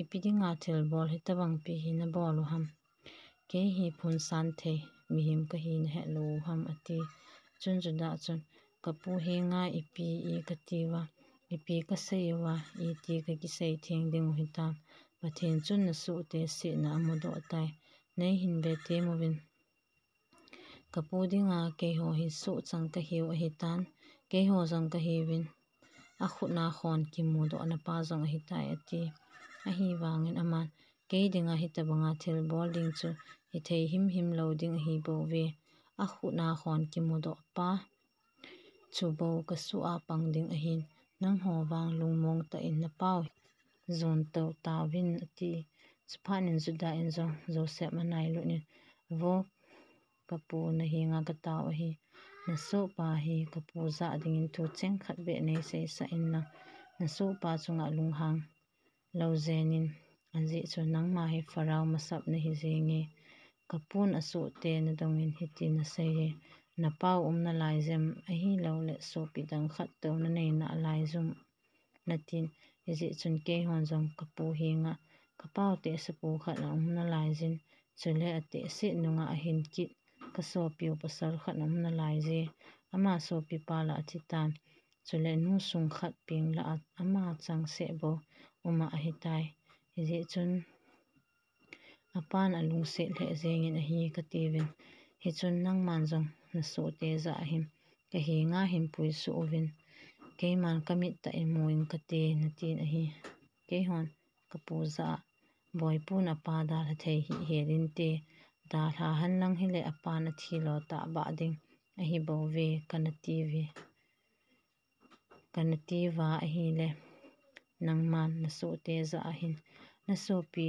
"Ipi dinga thilbol hitabang pi hi nabol u ham? Kei hi phunsan thei mihem kahi nahet lou u ham?" ati. Chun Judah chun, "Kapu henga ipi i kati uva, ipi kasei uva, iti kakisei theng ding u hitam? Pathen chun nasohte setna amudoh tai. Neihin vetem uvin. Kapu dinga keiho hi soh chang kahiu ahitan, keiho jong kahiuvin, akhut a khon kimudoh napa jong ahitai," ati. Ahivangin aman, "Kei dinga hitabanga thilbol ding chu hithei himhim lou ding ahi bouve. Akhut a khon kimudoh pa chu bou kasoh a pang ding ahin, nangho vang lungmong tah in napau hi jon tou tauvin," ati. Chuphat in Judah in jong Joseph anailut in, "Vo kapu, nahenga katao ahi. Nasohpa hi kapu jah dingin thu cheng khat beh neiseisah in lang, nasohpa chunga lunghang lou jeng in, ajeh chu nangma hi Pharaoh masap nahi jenge. Kapun asohte nadongin hiti nasei e, napau um nalai jem, ahilouleh sopi dang khat tou nanei nalai jum, natin, hijeh chun keihon jong kapu henga kapaute sapu khat aum nalaiyin, chule atehse nunga ahin kit kasopiu pasal khat aum nalaiye, ama sopipa lah athitan, chule nu sung khat peng lah a ama changseh bou uma ahitai. Hijeh chun apan alungset lheh jengin ahi katiuvin. Hichun nangman jong nasohte jah a hin kahenga hin puisuh uvin. Keiman kamit tah in mu ing kate," natin ahi. Keihon kapu jah a, "Boipun apa dalha thei hih hel inte, dalha henlang hile apan athilo tahbah ding ahi bouve, kana tiuve. Kana tiuva ahile, nangman nasohte jah a hin nasopi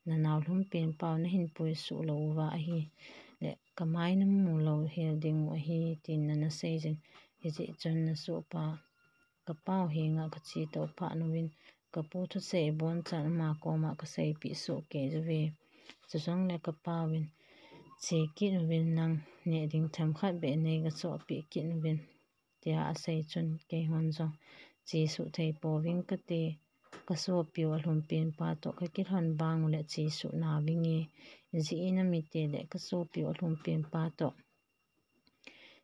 nanao lhumpen pau nahin puisuh lou uva ahile, kamai namu lou hel ding u ahi, tin nana seijin. Hijeh chun nasohpa kapau henga kache tou phat uvin, kapu thusei abonchan ama koma kaseipeh soh kei uve. Chujongle kapauvin, che kit uvin, nang neh ding themkhat beh nei kachohpeh kit uvin," tia asei chun keihon jong, "Chesuh thei pouving kate, kasopiu alhumpen pa toh kakilhon bang uleh chesuh nauvinge, jeh inem itile kasopiu alhumpen pa toh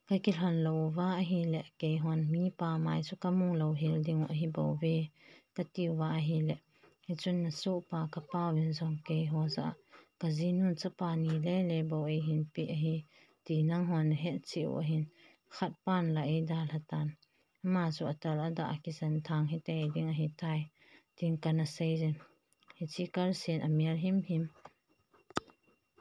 kakilhon lou uva ahile, keihon mipa mai chu kamu lou hel ding u ahi bouve, katiuva ahile, hichun nasohpa kapauvin jong keiho jah a, kajinun chapa ni lele bou eihin peh ahi, ti nanghon nahet cheh u ahin, khat pan lah eidalha tan. Ama chu atal adah a kisan thang hitei ding ahitai, tin kana seijin. Hiche kalsen amel himhim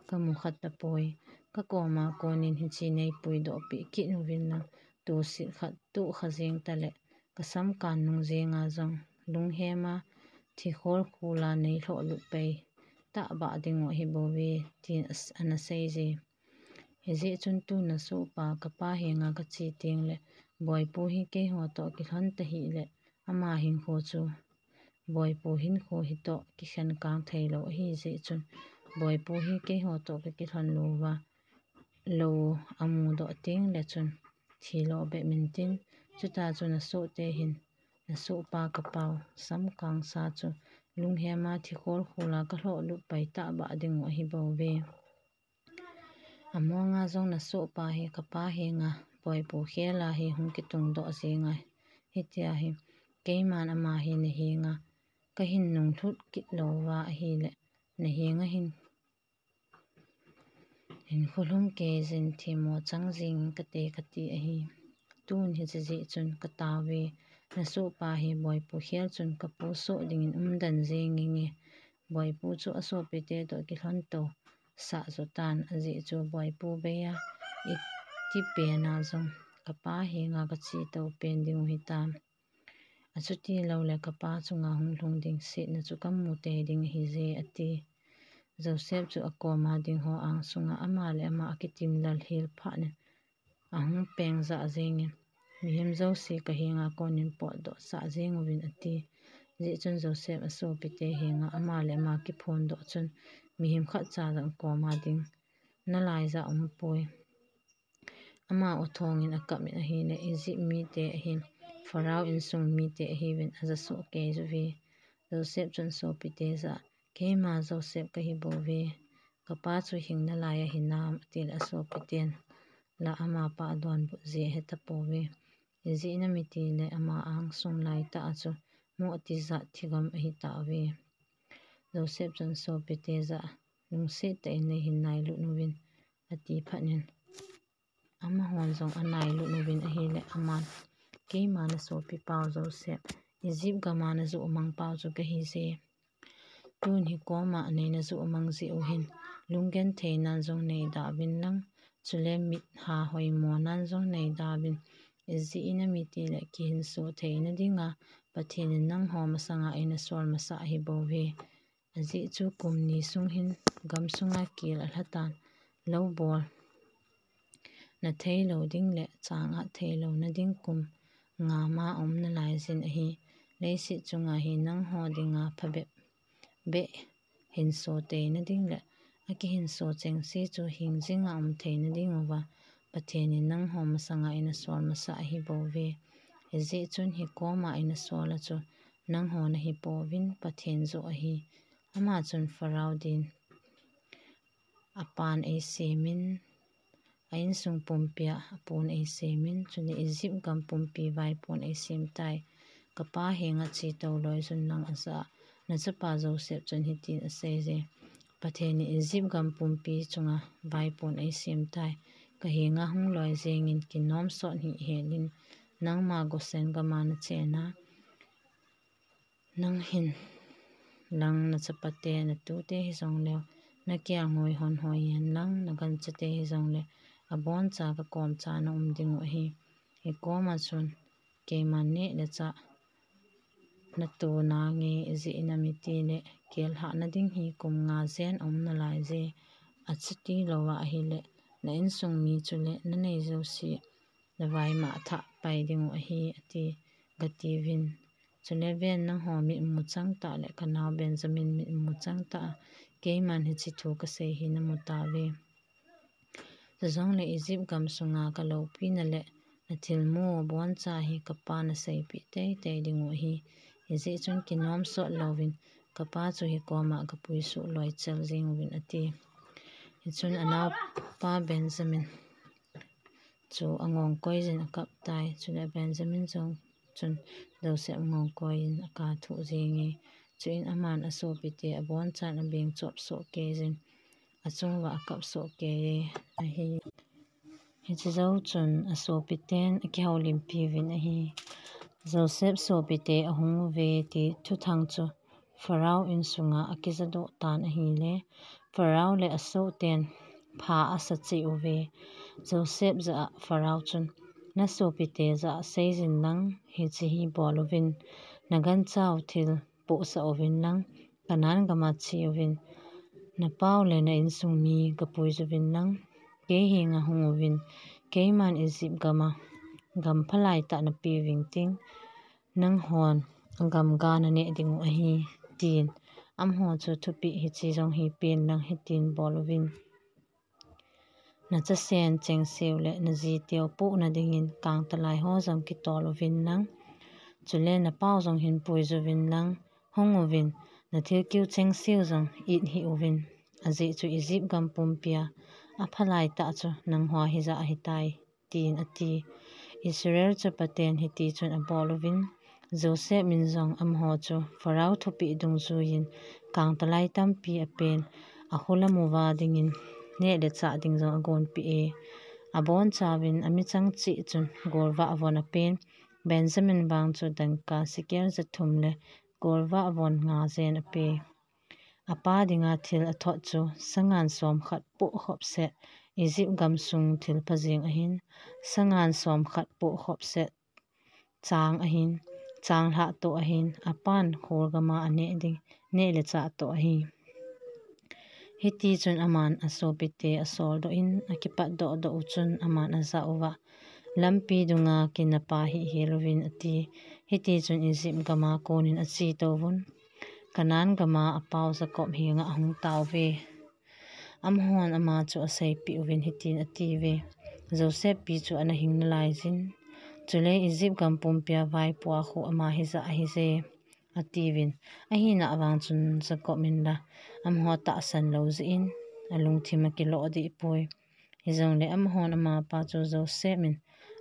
kamu khat tapoi. Kakoma konin hiche neipuidoh peh kit uvin lang, tusit khat tuh kha jeng tale, kasam kan nung jenga jong, lunghema thikhol khula neilhoh lut pai tahbah ding u ahi bouve, tin as-, ana seije. Hijeh chun tun nasohpa kapa henga kache tengle, Boipu hi keiho toh kilhon tahih le, ama hinkho chu Boipu hinkho hitoh kikhen kang theilou ahijeh chun, Boipu hi keiho toh kakilhon louva, lou amudoh tengle chun, thilo bep intin, chuta chu nasohte hin, nasohpa kapau, samkangsa chu, lunghema thikhol khula kalhoh lut pai tahbah ding u ahi bouve. Amonga jong nasohpa hi kapa henga, Boipu khela hi hung kitungdoh jenga, hitia hi, keiman ama hi nahenga, kahin nunglhut kit louva ahile, nahenga hin, hin khulhum keijin themmo chang jing kate kati ahi. Tun hiche jeh chun kataove, nasohpa hi Boipu khel chun kapu soh dingin umden jeng inge, Boipu chu asopite toh kilhon tou sah jotan ajeh chu Boipu beiya iti pena jong kapa henga kache tou pen ding u hitam. Achuti loule kapa chunga hung lhung ding setna chu kamu tei ding ahije ati. Joseph chu akoma dingho angsunga ama le ama akitimlal hel phat in ahung peng jah jengin, mihem jouse kahenga konin potdoh sah jeng uvin ati. Hijeh chun Joseph asopite henga ama le ama kiphondoh chun, mihem khatcha jong koma ding nalai ja umpoi. Ama u thongin akap in ahile, Egypt mite ahin, Pharaoh insung mite ahiuvin aja soh kei uve. Joseph chun sopite jah a, Keima Joseph kahi bouve, kapa chu hing nalai ahinam, atile asopiten la amapa adonbut jeh ahetapouve. Ijeh inem itile ama angsung laitah a chu moh tijat thigam ahitauve. Joseph chun sopite jah a, Lungset tah in neihin nailut uvin, ati phatnin, amahon jong anailut uvin ahile, aman, Keima nasopipau Joseph, Egypt gam a najoh mangpau chu kahije. Tun hi koma neina joh mang jeh u hin, lunggentheinan jong neida uvin lang, chule mit ha hoimonan jong neida uvin. Ijeh inem itile kihinso theina dinga Pathen in nangho masanga eina sol masa ahi bouve. Ajeh chu kum ni sung hin gamsunga kel alhatan, lou bol na theilou ding le chang-at theilouna ding kum nga ma aum nalai jin ahi. Leiset chunga hi nangho dinga phabep beh hinso theina ding le akihinso chengse chu hing jinga um theina diuva Pathen in nangho masanga eina sol masa ahi bouve. Hijeh chun hi koma eina sol a chu nangho nahi pouvin, Pathen joh ahi. Ama chun Pharaoh din apan eisemin, a insung pumpia apon eisemin, chule Egypt gam pumpi vaipon eisem tai. Kapa henga chetou loi jun lang ajah a, nachapa Joseph chun hitin aseije, Pathen in Egypt gam pumpi chunga vaipon eisem tai. Kahenga hung loi jengin kinom sot hih helin, nangma Goshen gam a nachen a, nang hin lang nachapate natute hijongleu, nakelngoi hon hoi hen lang, naganchate hijongle, aboncha kakomcha naum diu ahi. Hi koma chun, keiman neh le chah nato nange, ijeh inem itile, kel hahna ding hi kum nga jen aum nalai je. Achuti louva ahile, na insung mi chule nanei jouse navaimah thah pai diu ahi, ati, gatiuvin. Chule ven, nangho mitmu changtah le kanao Benjamin mitmu changtah a keiman hiche thu kasei hi namu tauve. Chujongle Egypt gam sunga kaloupina le nathilmu aboncha hi kapa naseipeh teitei diu ahi. Hijeh chun kinom sot louvin kapa chu hi koma kapuisuh loichel jenguvin, ati. Hichun anaopa Benjamin chu angongkoijin akap tai. Chule Benjamin jong chun Joseph angongkoiyin akathuh jenge. Chuin aman asopite abonchan abeng chop sohkeijin, achunguva akap sohkeiye ahi. Hiche jou chun asopiten akihoulimpiuvin ahi. Joseph sopite ahunguve ti thuthang chu Pharaoh insunga akijadoh tan ahile, Pharaoh le asohten pha asa cheh uve. Joseph jah a Pharaoh chun, Nasopite jah a seijin lang, hiche hi boluvin, naganchau thil pohsah uvin lang, Canaan gama cheuvin, napau le na insung mi gapuijuvin lang, kei henga hunguvin, keiman Egypt gama gam phalaitah napeh uving ting, nanghon gamga naneh diu ahi, tin. Amaho chu thupeh hiche jong hipen lang hitin boluvin, nachasen chengseu le najiteu pohna dingin kangtalai ho jong kitol uvin lang, chule napau jong hin puijuvin lang, hunguvin, nathilkeu chengseu jong it hih uvin, ajeh chu Egypt gam pumpia aphalaitah chu nangho hija ahitai, tin ati. Israel chapaten hitichun abol uvin, Joseph in jong amaho chu Pharaoh thupeh dungjuiyin kangtalai tampi apen, ahulam uva dingin neh le chah ding jong agonpeh e. Abonchauvin amichang cheh chun golvah von apen, Benjamin vang chu dangka shekel jathum le golvah von nga jen ape. Apa dinga thil athot chu sangan somkhat poh khopset, Egypt gamsung thilpha jeng ahin, sangan somkhat poh khopset chang ahin, changlhah toh ahin, apan kholgama aneh ding, neh le chah toh ahi. Hitichun aman asopite asoldoh in, akipatdoh doh u chun aman ajah uva, Lampi dunga kin napa hihhel uvin, ati. Hitichun Egypt gama konin achetouvun. Canaan gama apau Jacob henga ahung tauve. Amahon ama chu aseipeh uvin hitin atiuve, Joseph pi chu ana hing nalaiyin, chule Egypt gam pumpia vaipoa khu ama hija ahije, atiuvin. Ahina vang chun Jacob in la amaho tahsan lou jeh in alungthim akiloh deh poi. Hijongle amahon amapa chu Joseph in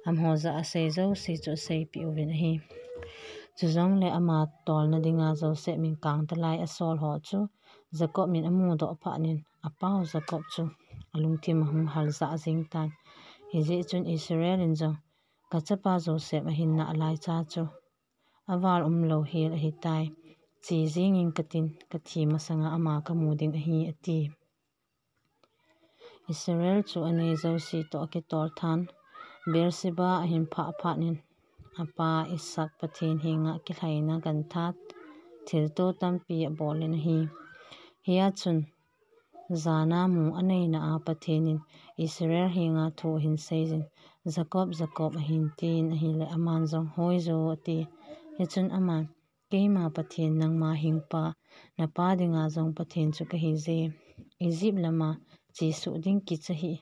amaho jah a asei jouse chu aseipeh uvin ahi. Chujongle ama tolna dinga Joseph in kangtalai asol ho chu Jacob in amudoh phat in apau Jacob chu alungthim ahung hal jah jeng tan. Hijeh chun Israel in jong, kachapa Joseph ahinna alaicha chu aval umlou hel ahitai. Che jeng ing katin, kathi masanga ama kamu ding ahi, ati. Israel chu anei jouse toh akitol tan. Beersheba ahin phah phat in apa Isaac Pathen henga kilhaina gantha thilto tampi abol in ahi. Hia chun jana mu aneina a Pathen in Israel henga thu ahin seiyin, Jacob, Jacob ahin tin ahile aman jong, Hoi jo, ati. Hichun aman, Keima Pathen nangma hingpa, napa dinga jong Pathen chu kahije. Egypt lama chesuh ding kicha hih.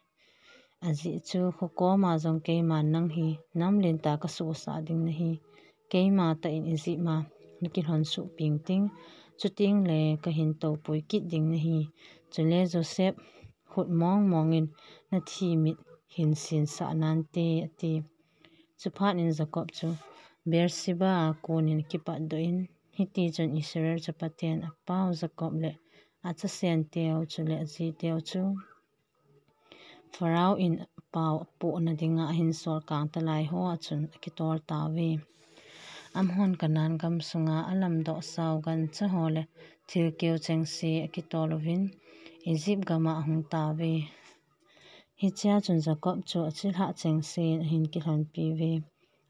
Ajeh chu khokoma jong keiman nang hi nam lentah kasosah ding nahi. Keima tah in Egypt ma nakilhon suh peng ting, chuteng le kahin toupui kit ding nahi. Chule Joseph, khut mong mong in nathi mit hin sensah nante, ati. Chuphat in Jacob chu Beersheba a konin akipatdoh in, hitichun Israel chapaten apau Jacob le achasenteu chule ajiteu chu Pharaoh in apau apohna dinga ahinsol kangtalai hoa chun akitol tauve. Amahon Canaan gam sunga alamdoh sao gancha ho le thilkeo chengse akitol uvin Egypt gama ahung tauve. Hichea chun Jacob chu achilhah chengsen ahin kilhonpiuve.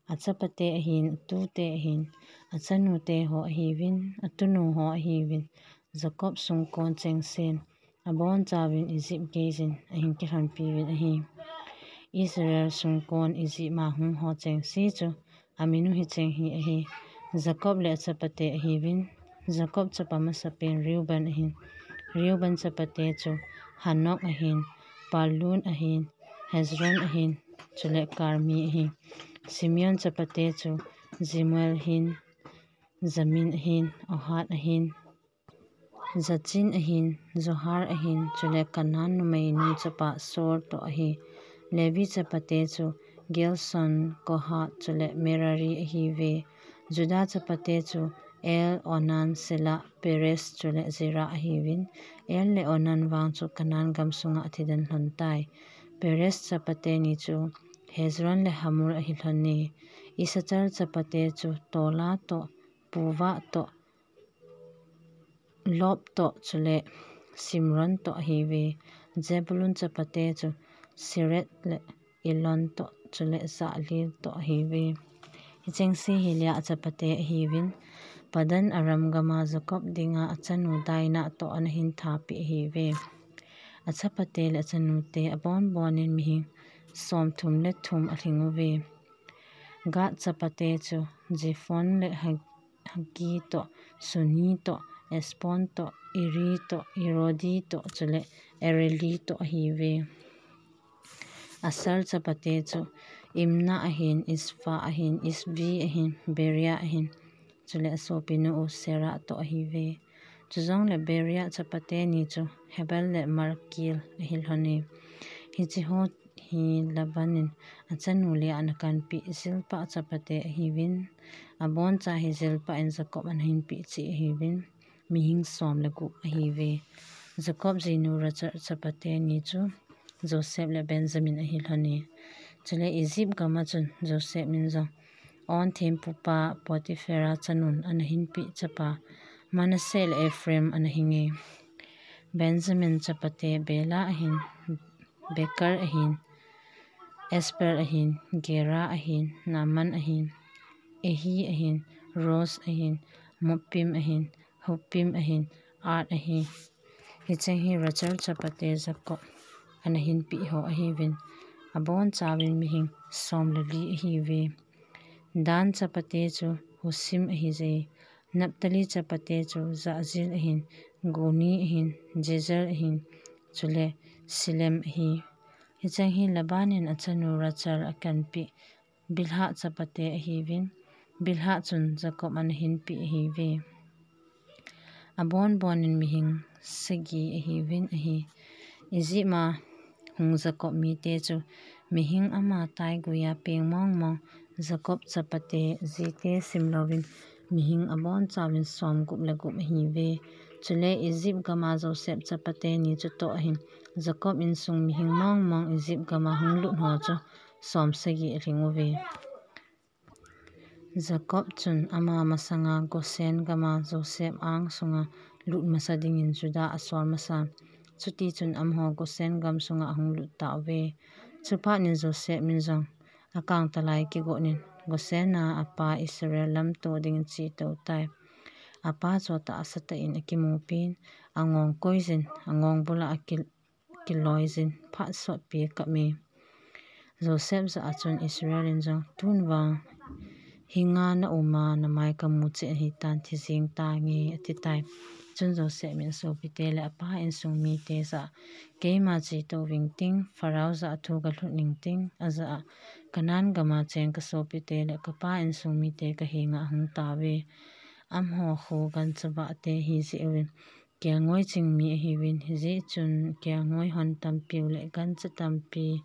Achapate ahin, atute ahin, achanute ho ahiuvin, atunu ho ahiuvin, Jacob sungkon chengsen, abonchauvin Egypt geiyin ahin kilhonpiuvin ahi. Israel sungkon Egypt ma hung ho chengse chu aminu hicheng hi ahi. Jacob le achapate ahiuvin, Jacob chapa masapen Reuben ahin, Reuben chapate chu Hanok ahin, Pallu ahin, Hezron ahin, chule Karmi ahi. Simeon chapate chu Jemuel ahin, Jamin ahin, Ohad ahin, Jachin ahin, Zohar ahin, chule Canaan numeinu chapa Saul toh ahi. Levi chapate chu Gerson, Kohath, chule Merari ahiuve. Judah chapate chu Er, Onan, Shelah, Perez, chule Zerah ahiuvin. Er le Onan vang chu Canaan gam sunga athidan lhontai. Perez chapate ni chu Hezron le Hamul ahilhone. Issachar chapate chu Tola toh, Puvah toh, Lop toh, chule Simron toh ahiuve. Zebulun chapate chu Sered le Elon toh, chule Jahleel toh ahiuve. Hichengse hi Leah chapate ahiuvin, Padan Aram gama Jacob dinga achanu Dinah toh ana hin thapeh ahiuve. Achapate le achanute abonbonin mihing somthum le thum alhinguve. Gad chapate chu Ziphon le Hag-, Haggi toh, Shuni toh, Ezbon toh, Eri toh, Arodi toh, chule Areli toh ahiuve. Asher chapate chu Imnah ahin, Ishvah ahin, Ishvi ahin, Beriah ahin, chule asopinu u Serah toh ahiuve. Chujongle Beriah chapate ni chu Heber le Malkiel ahilhone. Hicheho hi Laban in achanu Leah ana kanpeh Zilpah chapate ahiuvin, aboncha hi Zilpah in Jacob ana hinpeh cheh ahiuvin, mihing som le gup ahiuve. Jacob jinu Rachel chapate ni chu Joseph le Benjamin ahilhone. Chule Egypt gama chun Joseph in jong On thempupa Potiphera chanun ana hinpeh chapa Manasseh le Ephraim ana hinge. Benjamin chapate Bela ahin, Beker ahin, Asbel ahin, Gera ahin, Naaman ahin, Ehi ahin, Rosh ahin, Muppim ahin, Huppim ahin, Ard ahi. Hicheng hi Rachel chapate Jacob ana hinpeh ho ahiuvin, abonchauvin mihing som le li ahiuve. Dan chapate chu Husim ahije. Naphtali chapate chu Jahzeel ahin, Guni ahin, Jezer ahin, chule Silem ahi. Hicheng hi Laban in achanu Rachel akanpeh Bilhah chapate ahiuvin, Bilhah chun Jacob ana hinpeh ahiuve. Abonbon in mihing sagi ahiuvin ahi. Egypt a hung Jacob mite chu mihing ama taiguiya peng mongmong, Jacob chapate jite simlouvin mihing abonchauvin somgup le gup ahiuve. Chule Egypt gam a Joseph chapate ni chutoh ahin, Jacob insung mihing mongmong Egypt gam a hung lut ho chu somsagi alhinguve. Jacob chun ama masanga Goshen gam a Joseph angsunga lut masa dingin Judah asol masa. Chutichun amaho Goshen gam sunga ahung lut tauve. Chuphat in Joseph in jong akangtalai kigonin Goshen a apa Israel lamto dingin chetou tai. Apa chu tahsa tah in akimupin, angong koijin, angong bula akil kiloijin, phat sotpi akap e. Joseph jah a chun Israel in jong, tun vang hinga nauma namai kamu cheh ahitan, thi jeng tange, ati tai. Chun Joseph in asopite le apa insung mite jah a, keima chetou vingting, Pharaoh jah a thu galhut ningting, ajah a, Canaan gam a cheng kasopite le kapa insung mite kahenga ahung tauve. Amaho khu ganchavah te ahijeh uvin, kelngoi ching mi ahiuvin, hijeh chun kelngoi hon tampiu le gancha tampi,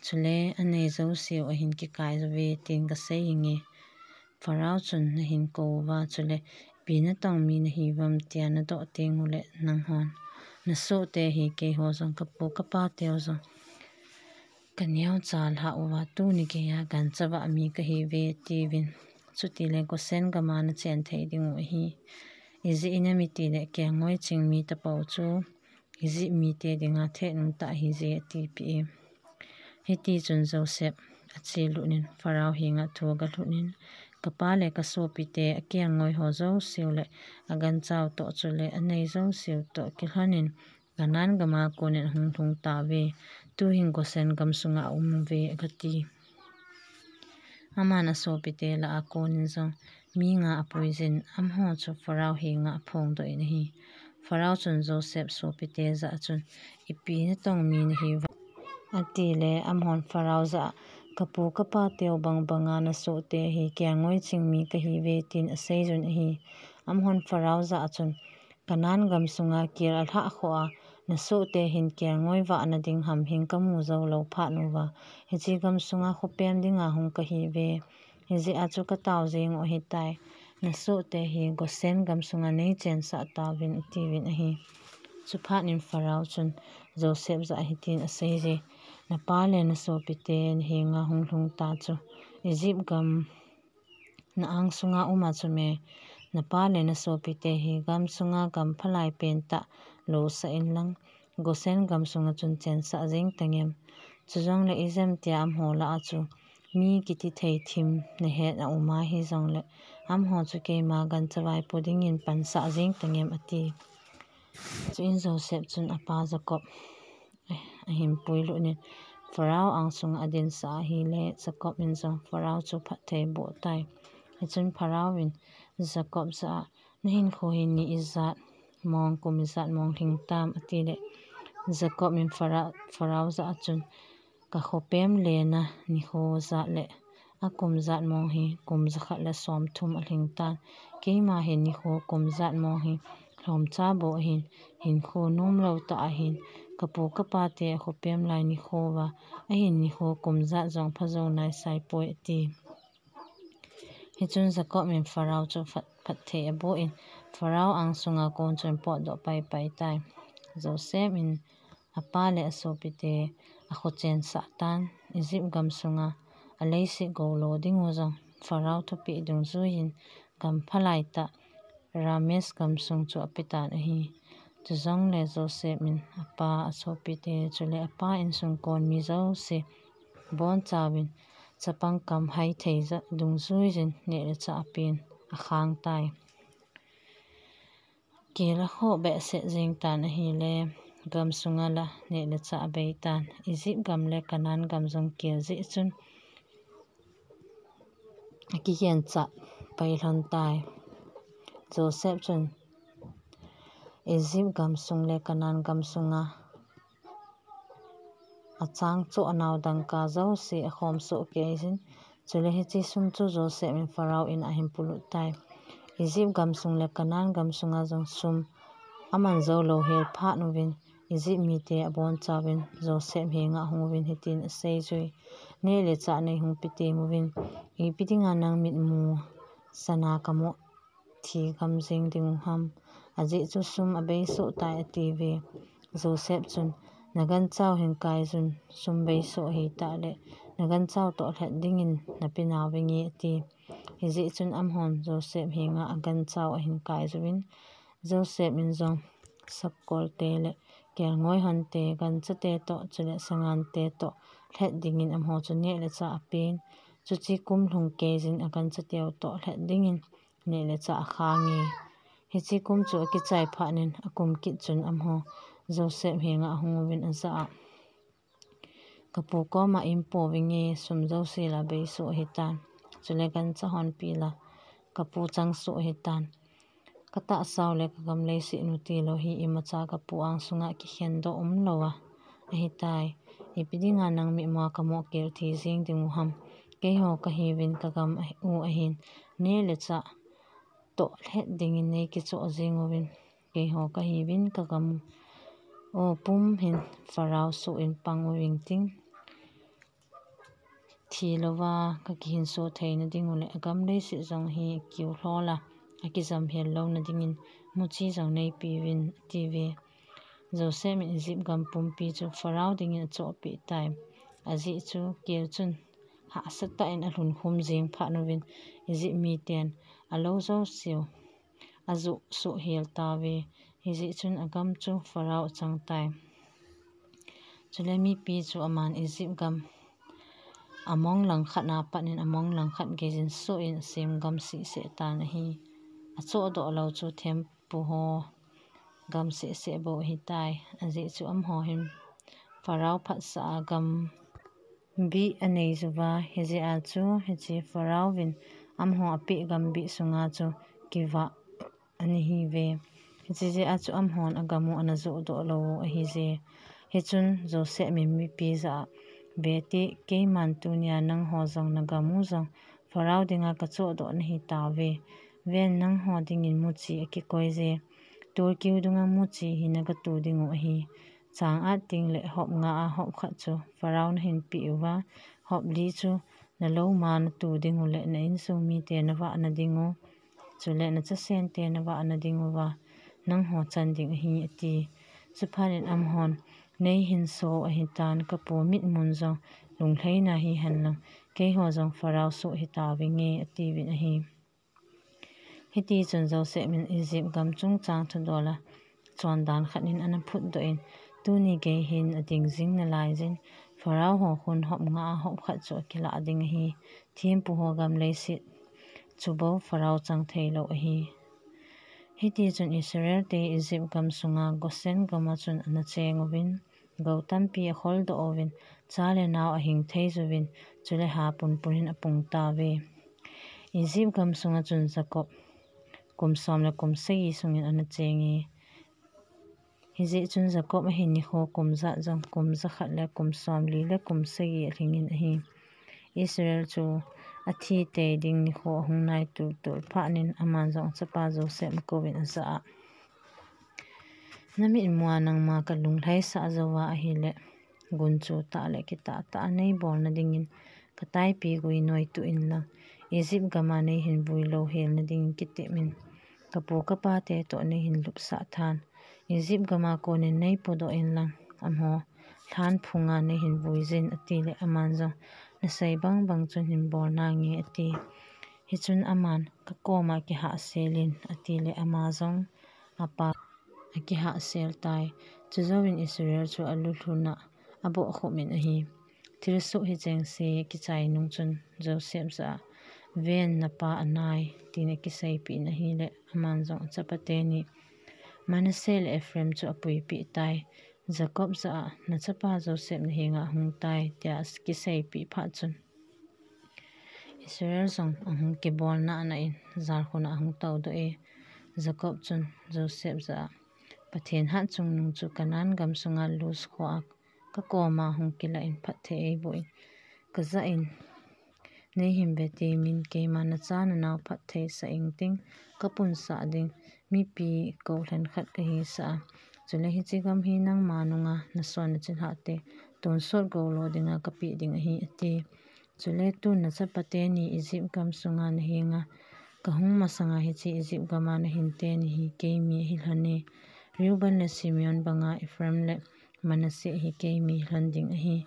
chule anei jouseu ahin kikai uve, tin kasei hinge. Pharaoh chun nahin kou uva, chule ipi natong mi nahiuvem tia nadoh teng ule nanghon nasohte hi keiho jong kapu kapa teu jong kaneocha lhah uva, tuni geiya ganchavah mi kahiuve, tiuvin. Chutile Goshen gam a nachen thei dingu ahi. Ijeh inem itile kelngoi ching mi tapou chu Egypt mite dinga thet umtah ahije, atipeh e. Hitichun Joseph achelut in Pharaoh henga thu agalhut in, kapa le kasopite akelngoi ho jouseu le aganchau toh chule anei jouseu toh kilhonin Canaan gam a konin ahung lhung tauve. Tuhin Goshen gam sunga aum uve, agati. Aman asopite lah a konin jong mi nga apuijin, amaho chu Pharaoh henga aphongdoh in ahi. Pharaoh chun Joseph sopite jah a chun, ipi natong mi nahiuvem, atile amahon Pharaoh jah a, kapu kapa teu bangbanga nasohte hi kelngoi ching mi kahiuve, tin aseijun ahi. Amahon Pharaoh jah a chun, Canaan gam sunga kel alhah khoh a, nasohte hin kelngoi vahna ding hamhing kamu joulou phat uva, hiche gam sunga khopem dinga hung kahiuve. Hijeh a chu katao jeng u ahitai. Nasohte hi Goshen gam sunga neichensah tauvin, atiuvin ahi. Chuphat in Pharaoh chun Joseph jah a hitin aseije, napa le nasopite nahenga hung lhung ta chu Egypt gam na angsunga um a chu me, napa le nasopite hi gam sunga gam phalai pentah losah inlang, Goshen gam sunga chun chensah jeng tangem. Chujongle ijemtia amaho lah a chu mi kiti thei thim nahet aum a hijongle, amaho chu keima ganchavai po dingin pansah jeng tangem, ati. Chuin Joseph chun apa Jacob ahin puilut in Pharaoh angsunga adinsah ahile, Jacob in jong Pharaoh chu phatthei aboh tai. Hichun Pharaoh in Jacob jah a, nahinkho hi ni ijat mong, kum ijat mong lhing tam, atile, Jacob in Pharaoh, Pharaoh jah a chun, kakhopem lena nikho jat le akum jat mong hi kum jakhat le somthum alhing tan. Keima hin nikho kum jat mong hi lhomcha bou ahin, hinkho nomlou tah ahin, kapu kapate akhopem lai nikho uva ahin nikho kum jat jong phajou naisai poi, ati. Hichun Jacob in Pharaoh chu phat, phatthei aboh in, Pharaoh angsunga kon chun potdoh paipai tai. Joseph in apa le asopite akhochensah tan, Egypt gam sunga aleiset gou lo dingu jong Pharaoh thupeh dungjuiyin gam phalai tah Rameses gam sung chu apetan ahi. Chujongle Joseph in apa, asopite chule apa insung kon mi jouse abonchauvin chapang kam haithei jah dungjuiyin neh le chah apen akhang tai. Kel akhoh behseh jeng tan ahile, gam sunga la neh le chah abei tan. Egypt gam le Canaan gam jong kel jeh chun akikhen chah pai lhon tai. Joseph chun Egypt gam sung le Canaan gam sunga achang choh anau dangka jouse akhom soh kei jin. Chule hiche sum chu Joseph in Pharaoh in ahin polut tai. Egypt gam sung le Canaan gam sunga jong sum aman jou lou hel phat uvin, Egypt mite abonchauvin Joseph henga ahung uvin hitin asei jui, Neh le chah nei hung pe tem uvin, ipi dinga nang mitmu sana kamoh thi gam jeng ding u ham? Ajeh chu sum abei soh tai, ati uve. Joseph chun, Na ganchau hin kai jun, sum bei soh ahi tah le, na ganchau toh lhet dingin na pe nau vinge, ati. Hijeh chun amahon Joseph henga aganchau ahin kai juvin, Joseph in jong sapkolte le kelngoi honte, ganchate toh, chule sangante toh lhet dingin amaho chu neh le chah apen. Chuche kum lhung kei jin aganchate u toh lhet dingin neh le chah akhange. Hiche kum chu akichai phat in akum kit chun amaho Joseph henga ahung uvin ajah a, Kapu koma in po vinge, sum jouse la bei soh ahitan. Chule gancha honpi la kapu chang soh ahitan. Katahsa u le kagam leiset u tilou hi imacha kapu angsunga kikhen doh umlou a ahitai. Ipi dinga nang mitmua kamoh kel thi jeng ding u ham? Keiho kahiuvin kagam u ahin, neh le chah toh lhet dingin nei kichoh jeng uvin, keiho kahiuvin kagam u pum hin Pharaoh soh in pang uving ting, thi louva kakihinso theina ding u le agam leiset jong hi kiu lhol a akijam hel louna dingin muchi jong neipeuvin, ati uve. Joseph in Egypt gam pumpi chu Pharaoh dingin achohpeh tai. Ajeh chu kel chun hahsatah in alhun khum jeng phat uvin, Egypt miten alou jouse u ajoh soh hel tauve. Hijeh chun agam chu Pharaoh achang tai. Chule mipi chu aman Egypt gam among langkhat a pat in among langkhat geijin soh in asem gam sehseh tan ahi. Achohdoh lou chu thempu ho gam sehseh bou ahitai. Ajeh chu amaho hin Pharaoh phatsah a gam bih anei juva, hijeh a chu hiche Pharaoh vin amaho apeh gam bih sunga chu kivah ana hiuve. Hiche jeh a chu amahon agam u ana johdoh lou u ahije. Hichun Joseph in mipi jah a, Vete, keiman tunia nangho jong nagam u jong Pharaoh dinga kachohdoh nahi tauve. Ven, nangho dingin muchi akikoije. Tolkiu dunga muchi hi nagatu ding u ahi. Chang at teng le hop nga a hop khat chu Pharaoh nahin peh uva, hop li chu nalou ma natu ding u le na insung mite navahna ding u, chule nachasente navahna ding uva nangho chan ding ahi, ati. Chuphat in amahon, Neihinso ahitan, kapu mitmun jong lunglhaina hihen lang, keiho jong Pharaoh soh hitauvenge, atiuvin ahi. Hitichun Joseph in Egypt gam chungchang thudol a chondan khat in ana phutdoh in, tuni gei hin ading jing nalaijin, Pharaoh ho khun hop nga a hop khat chu akilah ding ahi. Thempu ho gam leiset chu bou Pharaoh chang theilou ahi. Hitichun Israelte Egypt gam sunga Goshen gam a chun ana cheng uvin, gou tampi akholdoh uvin, cha le nao ahing thei juvin, chule ha punpun in apung tauve. Egypt gam sunga chun Jacob kum som le kum sagi sungin ana chenge. Hijeh chun Jacob ahin nikho kum jat jong kum jakhat le kum somli le kum sagi alhingin ahi. Israel chu athi tei ding nikho ahung nai tultul phat in aman jong achapa Joseph akouvin ajah a, Namitmua nangma kalunglhaisah jouva ahile, gunchu tah le kitah tah a neibolna dingin kataipi gui noituh inlang, Egypt gam a neihin vui louhelna dingin kitep in, kapu kapate toh neihin lupsah than, Egypt gam a konin neipodoh inlang, amaho lhan phunga neihin vuijin, atile aman jong, Nasei bangbang chun hinbol nange, ati. Hichun aman, Kakoma kihahsel in, atile ama jong apa akihahsel tai. Chujouvin Israel chu alulhun a abohkhup in ahi. Thilsoh hichengse kichai nung chun Joseph jah a, Ven, napa anai, tin akiseipeh in ahile, aman jong achapa teni, Manasseh le Ephraim chu apuipeh tai. Jacob jah a, Nachapa Joseph nahenga ahung tai, tia akiseipeh phat chun, Israel jong ahung kibolna ana in, jalkhun a ahung toudoh e. Jacob chun Joseph jah a, Pathen hatchungnung chu Canaan gam sunga Luz khoa kakoma hung kilah in phatthei eiboh in, kajah in, Nei hin ve temin, keima nacha nanao phatthei sah ingting, kapunsah ding, mipi koulhen khat kahisah a. Chule hiche gam hi nangma nunga nason nachilhah te tonsot goulo dinga kapeh ding ahi, ati. Chule tun nachapa teni Egypt gam sunga nahenga kahung masanga hiche Egypt gama nahin teni hi keimi ahi lhon e. Reuben le Simeon banga Ephraim le Manasseh hi keimi ahi lhon ding ahi.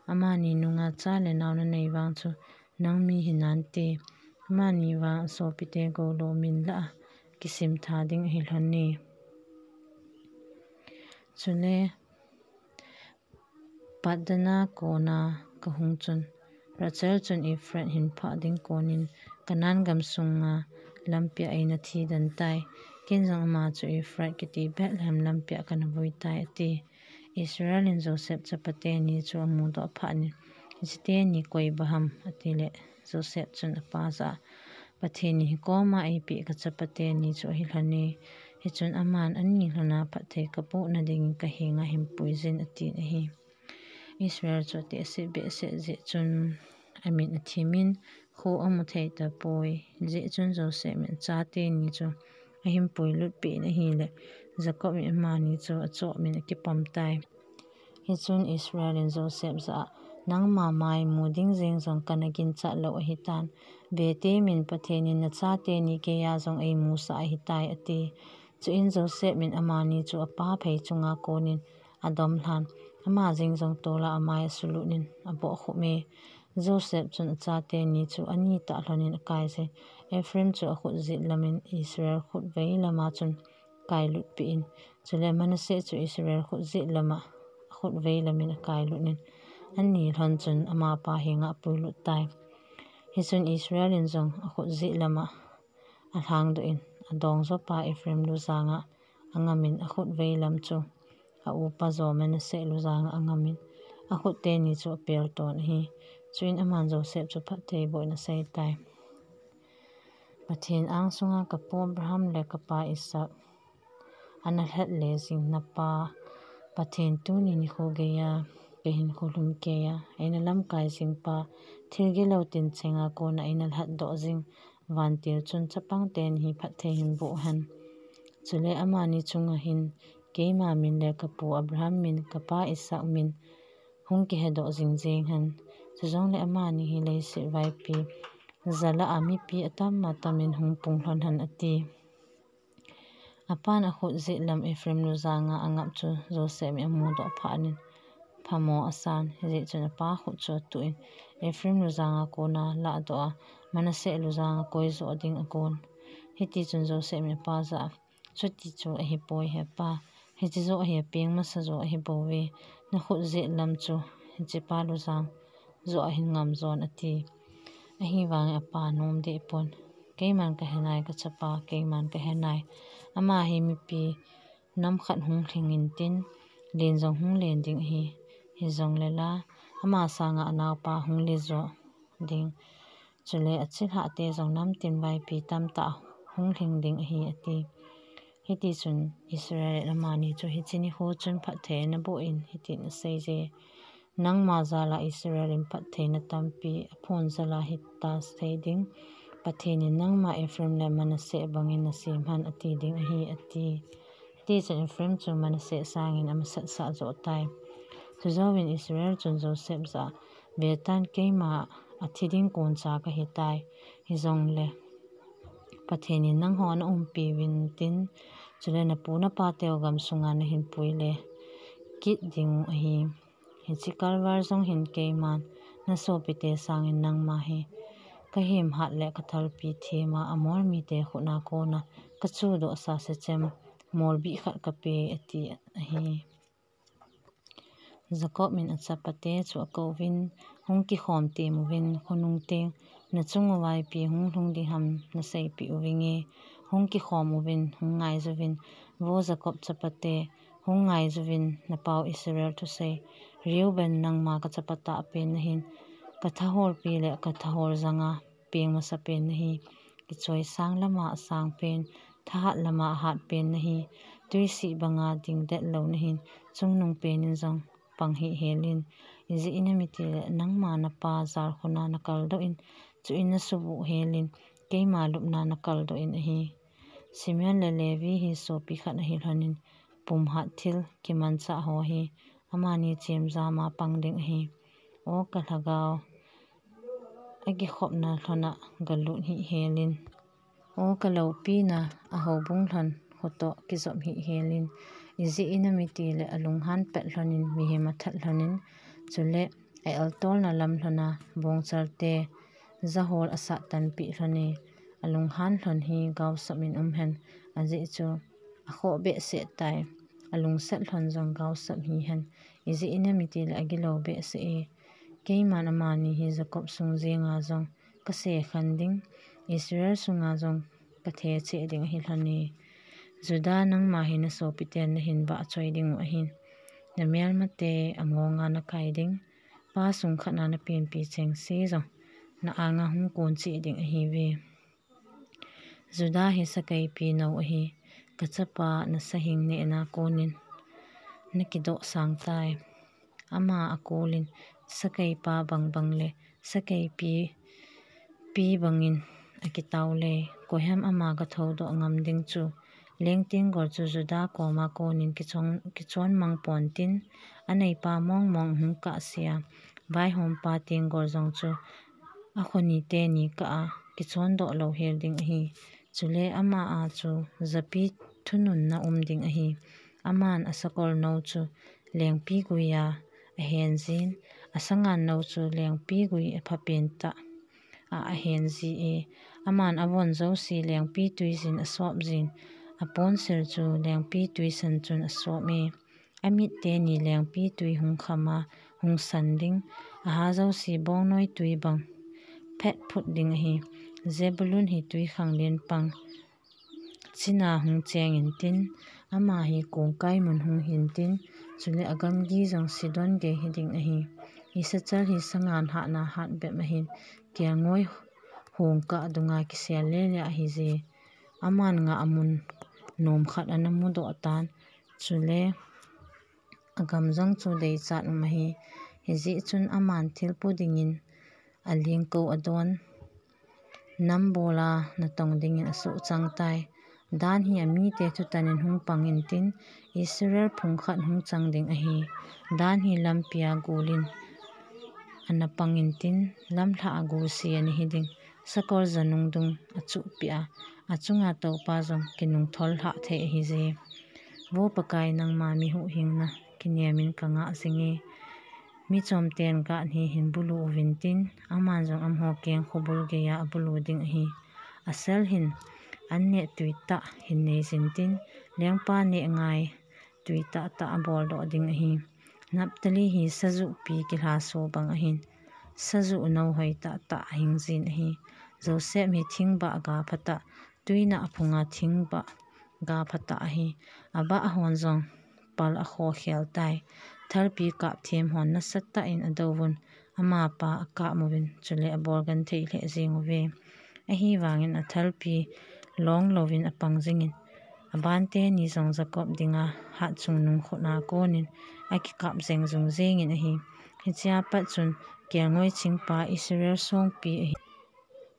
Amani nunga cha le nao nanei vang chu nangmi hinante. Amani vang asopite goulo min lah a kisim tha ding ahi lhon e. Chule Padan a kona kahung chun, Rachel chun Ephrath hin phah ding konin Canaan gam sunga lampia eina thi den tai. Ken jong ama chu Ephrath kiti Bethlehem lampia kana vui tai, ati. Israel in Joseph chapa teni chu amudoh phat in, Hiche teni koi bang ham? ati le Joseph chun apa jah a, Pathen in hikoma eipeh kachapa teni chu ahi lhon e. Hichun aman ani lhona phatthei kaboh nadingin kahenga hin puijin, atin ahi. Israel chu atehse behseh jeh chun amin athimin, kho amu thei tapoi. Hijeh chun Joseph in acha teni chu ahin puilut peh in ahile, Jacob in amani chu achoh min akipom tai. Hichun Israel in Joseph jah a, Nangma mai mu ding jeng jong kana ginchat lou ahitan. Ve temin, Pathen in nacha teni keiya jong eimusah ahitai, ati. Chuin Joseph in amani chu apa phei chunga konin adomlhan, ama jeng jong tola amai asulut in abohkhup e. Joseph chun acha teni chu ani tah lhonin akaijin, Ephraim chu akhut jet lamin Israel khut vei lama chun kailut peh in, chule Manasseh chu Israel khut jet lama akhut vei lamin akailut in, ani lhon chun amapa henga apuilut tai. Hichun Israel in jong akhut jet lama alhangdoh in, adongjopa Ephraim lujanga angamin, akhut vei lam chu aupa jo Manasseh lujanga angamin, akhut teni chu apelton ahi. Chuin aman Joseph chu phatthei boina aseitai. Pathen angsunga kapu Abraham le kapa Isaac ana lhat le jing napa, Pathen tuni nikho geiya kahin kholhum keiya eina lamkai jingpa, thil gilou tinchenga kona eina lhatdoh jing vantil chun chapang teni hi phatthei hin boh hen. Chule amani chunga hin keima min le kapu Abraham min, kapa Isaac min hung kihedoh jing jeng hen. Chujongle amani hi leiset vaipi jalah a mipi atam atamin hung pung lhon hen, ati. Apan akhut jet lam Ephraim lujanga angap chu Joseph in amudoh phat in, phamo asan, hijeh chun apa khut chu atuh in, Ephraim lujanga kona lahdoh a, Manasseh lujanga koijoh ding agon. Hitichun Joseph in apa jah a, Chuti chu ahipoi, hepa. Hiche joh hi apeng masa joh ahibouve. Nakhut jet lam chu hichepa lujang joh ahin ngamjon, ati. Ahivangin apa nom dehpon, Keiman kahenai, kachapa, keiman kahenai. Ama hi mipi nam khat hung lhing intin, len jong hung len ding ahi. Hijongle la, ama sanga anaopa hung lejo ding. Chule achilhahte jong namtin vaipi tamtah hung lhing ding ahi, ati. Hitichun Israel in amani chu hiche nikho chun phatthei ana boh in hitin aseije, Nangma jala Israel in phattheina tampi aphon jala hita sei ding, Pathen in nangma Ephraim le Manasseh bangin nasem hen ati ding ahi, ati. Hitichun Ephraim chu Manasseh sangin amasatsah joh tai. Chujouvin Israel chun Joseph jah a, Vetan, keima athi ding koncha kahitai. Hijongle Pathen in nangho ana umpiuvin tin, chule napu napateu gam sunga nahin puile kit ding ahi. Hiche kalval jong hin keiman nasopite sangin nangma hi kahemhat le kathalpi thema Amor mite khutna kona kachuhdohsa sechem molbih khat kapei, ati ahi. Jacob in achapate chu akouvin, Hung kikhom temuvin, khonung teng nachung uva ipi hung lhung ding ham naseipeh uvinge. Hung kikhom uvin, hung ngaijuvin, vo Jacob chapate, hung ngaijuvin, napau Israel thusei. Reuben, nangma kachapa tahpen nahin, kathaholpi le kathahol janga peng masa pen nahi. Kichoi sang lama asang pen, thahat lama ahat pen nahi. Tuisih banga dingdet lou nahin, chungnung penin jong pang hih helin. Ijeh inem itile nangma napa jalkhuna nakaldoh in, chuin nasubuh helin, keima lupna nakaldoh in ahi. Simeon le Levi hi sopi khat ahi lhonin, pumhat thil kimanchah ho hi amani chemjama pang ding ahi. O ka lhagao, akikhopna lhona galut hih helin. O ka loupina, ahoubung lhon khotoh kijop hih helin. Ijeh inem itile alunghan pet lhonin, mihem athat lhonin, chule a-eltolna lam lhona bongchalte jahol asat tanpeh lhone. Alunghan lhon hi gaosap in umhen, ajeh chu akhoh behseh tai. Alungset lhon jong gaosap hihen, ijeh inem itile agilou behseh e. Keiman amani hi Jacob sung jenga jong kasekhen ding, Israel sunga jong kathecheh ding ahi lhone. Judah, nangma hi nasopiten nahin vahchoi dingu ahin, namelmate angonga nakai ding, pa sung khatna napenpi chengse jong na-anga hung koncheh ding ahiuve. Judah hi sakeipi nou ahi, kachapa nasahing nehna konin nakidoh sang tai. Ama akolin sakeipa bangbang le sakeipi pi bangin akitao le, koiham ama gathoudoh ngam ding chu. Leng tenggol chu Judah koma konin kichon, kichonmang pontin, aneipa mongmong hung kahsea, vaihompa tenggol jong chu akhoni teni kah a kichondoh louhel ding ahi. Chule ama a chu japi thununna um ding ahi. Aman asakol nou chu lengpi guia ahenjin, asangan nou chu lengpi gui aphapen tah a ahenji e. Aman avon jouse lengpi tuijin asopjin, aponsil chu lengpi tuisan chun asop e. Amit teni lengpi tui hung khama hung san ding, aha jouse bongnoi tui bang phet phut ding ahi. Zebulun hi tuikhanglen pang china hung cheng intin, ama hi kongkai mun hung hintin, chule agamgi jong Sidon gei hiding ahi. Issachar hi sangan hatna hat bep ahin, kelngoi hongkah dunga kisel lele ahije. Aman ngah amun nomkhat ana mudoh tan, chule agam jong chu deichat um ahi. Hijeh chun aman thilpo dingin alingkou adon, nambola natong dingin asuhchang tai. Dan hi amite thutanin hung pang intin, Israel phung khat hung chang ding ahi. Dan hi lampia golin ana pang intin, lamlhah a golse ana hiding. Sakol ja nungdung achuhpeh a, achunga toupa jong kinungthol lhah thei ahije. Vo Pakai, nangma mi huhhingna kinemin kangah jinge. Michomten Gad hi hin bulu uvintin, aman jong amaho kengkho bul geiya abulu ding ahi. Asher hin anneh tuitah hin neijintin, lengpa neh ngai tuitah tah aboldoh ding ahi. Naphtali hi sajuhpi kilhaso bang ahin, sajuh nou hoi tahtah ahingjin ahi. Joseph hi thingbah ga phatah, tuinah phunga thingbah ga phatah ahi. Abah hon jong pal akhokhel tai. Thalpi kapthem hon nasatah in adouvun, amapa akap uvin, chule abolgenthei lheh jeng uve. Ahivangin athalpi long louvin apang jingin, abanteni jong Jacob dinga hatchungnung khutna konin akikap jeng jung jengin ahi. Hichea pat chun kelngoi chingpa Israel songpi ahi,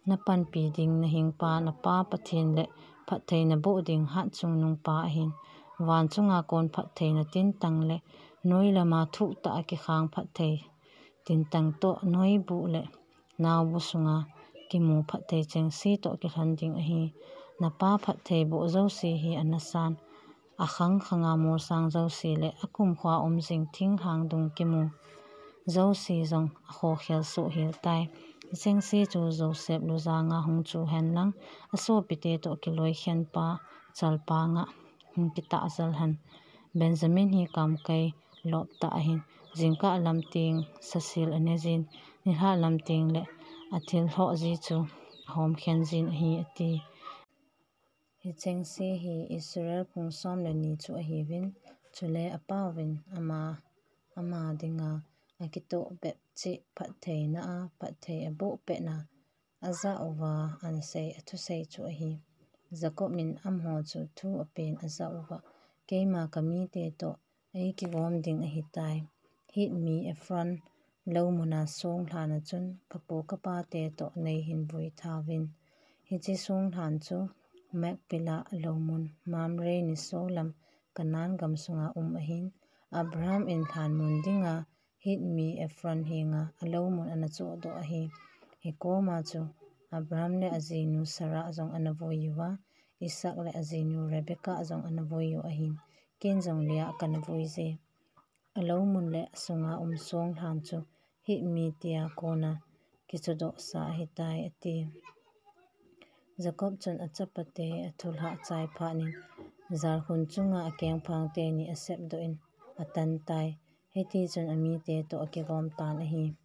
napanpi ding nahingpa napa Pathen le phatthei naboh ding hatchungnungpa ahin, vanchunga kon phattheina tintang le noi lama thuhtah a kikhang phatthei tintang toh noibuh le naobu sunga kimu phatthei chengse toh kilhon ding ahi. Napa phatthei boh jouse hi anasan, akhang khanga molsang jouse le akumkhoa um jing thinglhang dung kimu jouse jong akhokhel soh hel tai. Hichengse chu Joseph lujanga hung chu henlang, asopite toh kiloikhenpa chalpanga hung kitahjal hen. Benjamin hi kamkai loptah ahin, jingkah lam teng sasil anejin, nilhah lam teng le athil lhoh ji chu ahomkhen jin ahi, ati. Hichengse hi Israel phung som le ni chu ahiuvin, chule apauvin ama, ama dinga akitoh bep cheh phattheina a phatthei aboh petna ajah uva anasei athusei chu ahi. Jacob in amaho chu thu apen ajah uva, keima kamite toh eikigom ding ahitai. Hit mi Ephron lou muna songlhan a chun kapu kapate toh neihin vui thauvin. Hiche songlhan chu Machpelah lou mun, Mamre nisolam Canaan gam sunga um ahin. Abraham in lhan mun dinga Hit mi Ephron henga alou mun anachohdoh ahi. Hikoma chu Abraham le ajinu Sarah jong anavui uva, Isaac le ajinu Rebecca jong anavui u ahin. Ken jong Leah kana vuije. Alou mun le asunga um songlhan chu Hit mite a kona kichohdohsa ahitai, ati. Jacob chun achapate athulhah chai phatnin, jalkhun chunga akengphang teni asepdoh in atantai. Hitichun amite toh akigom tan ahi.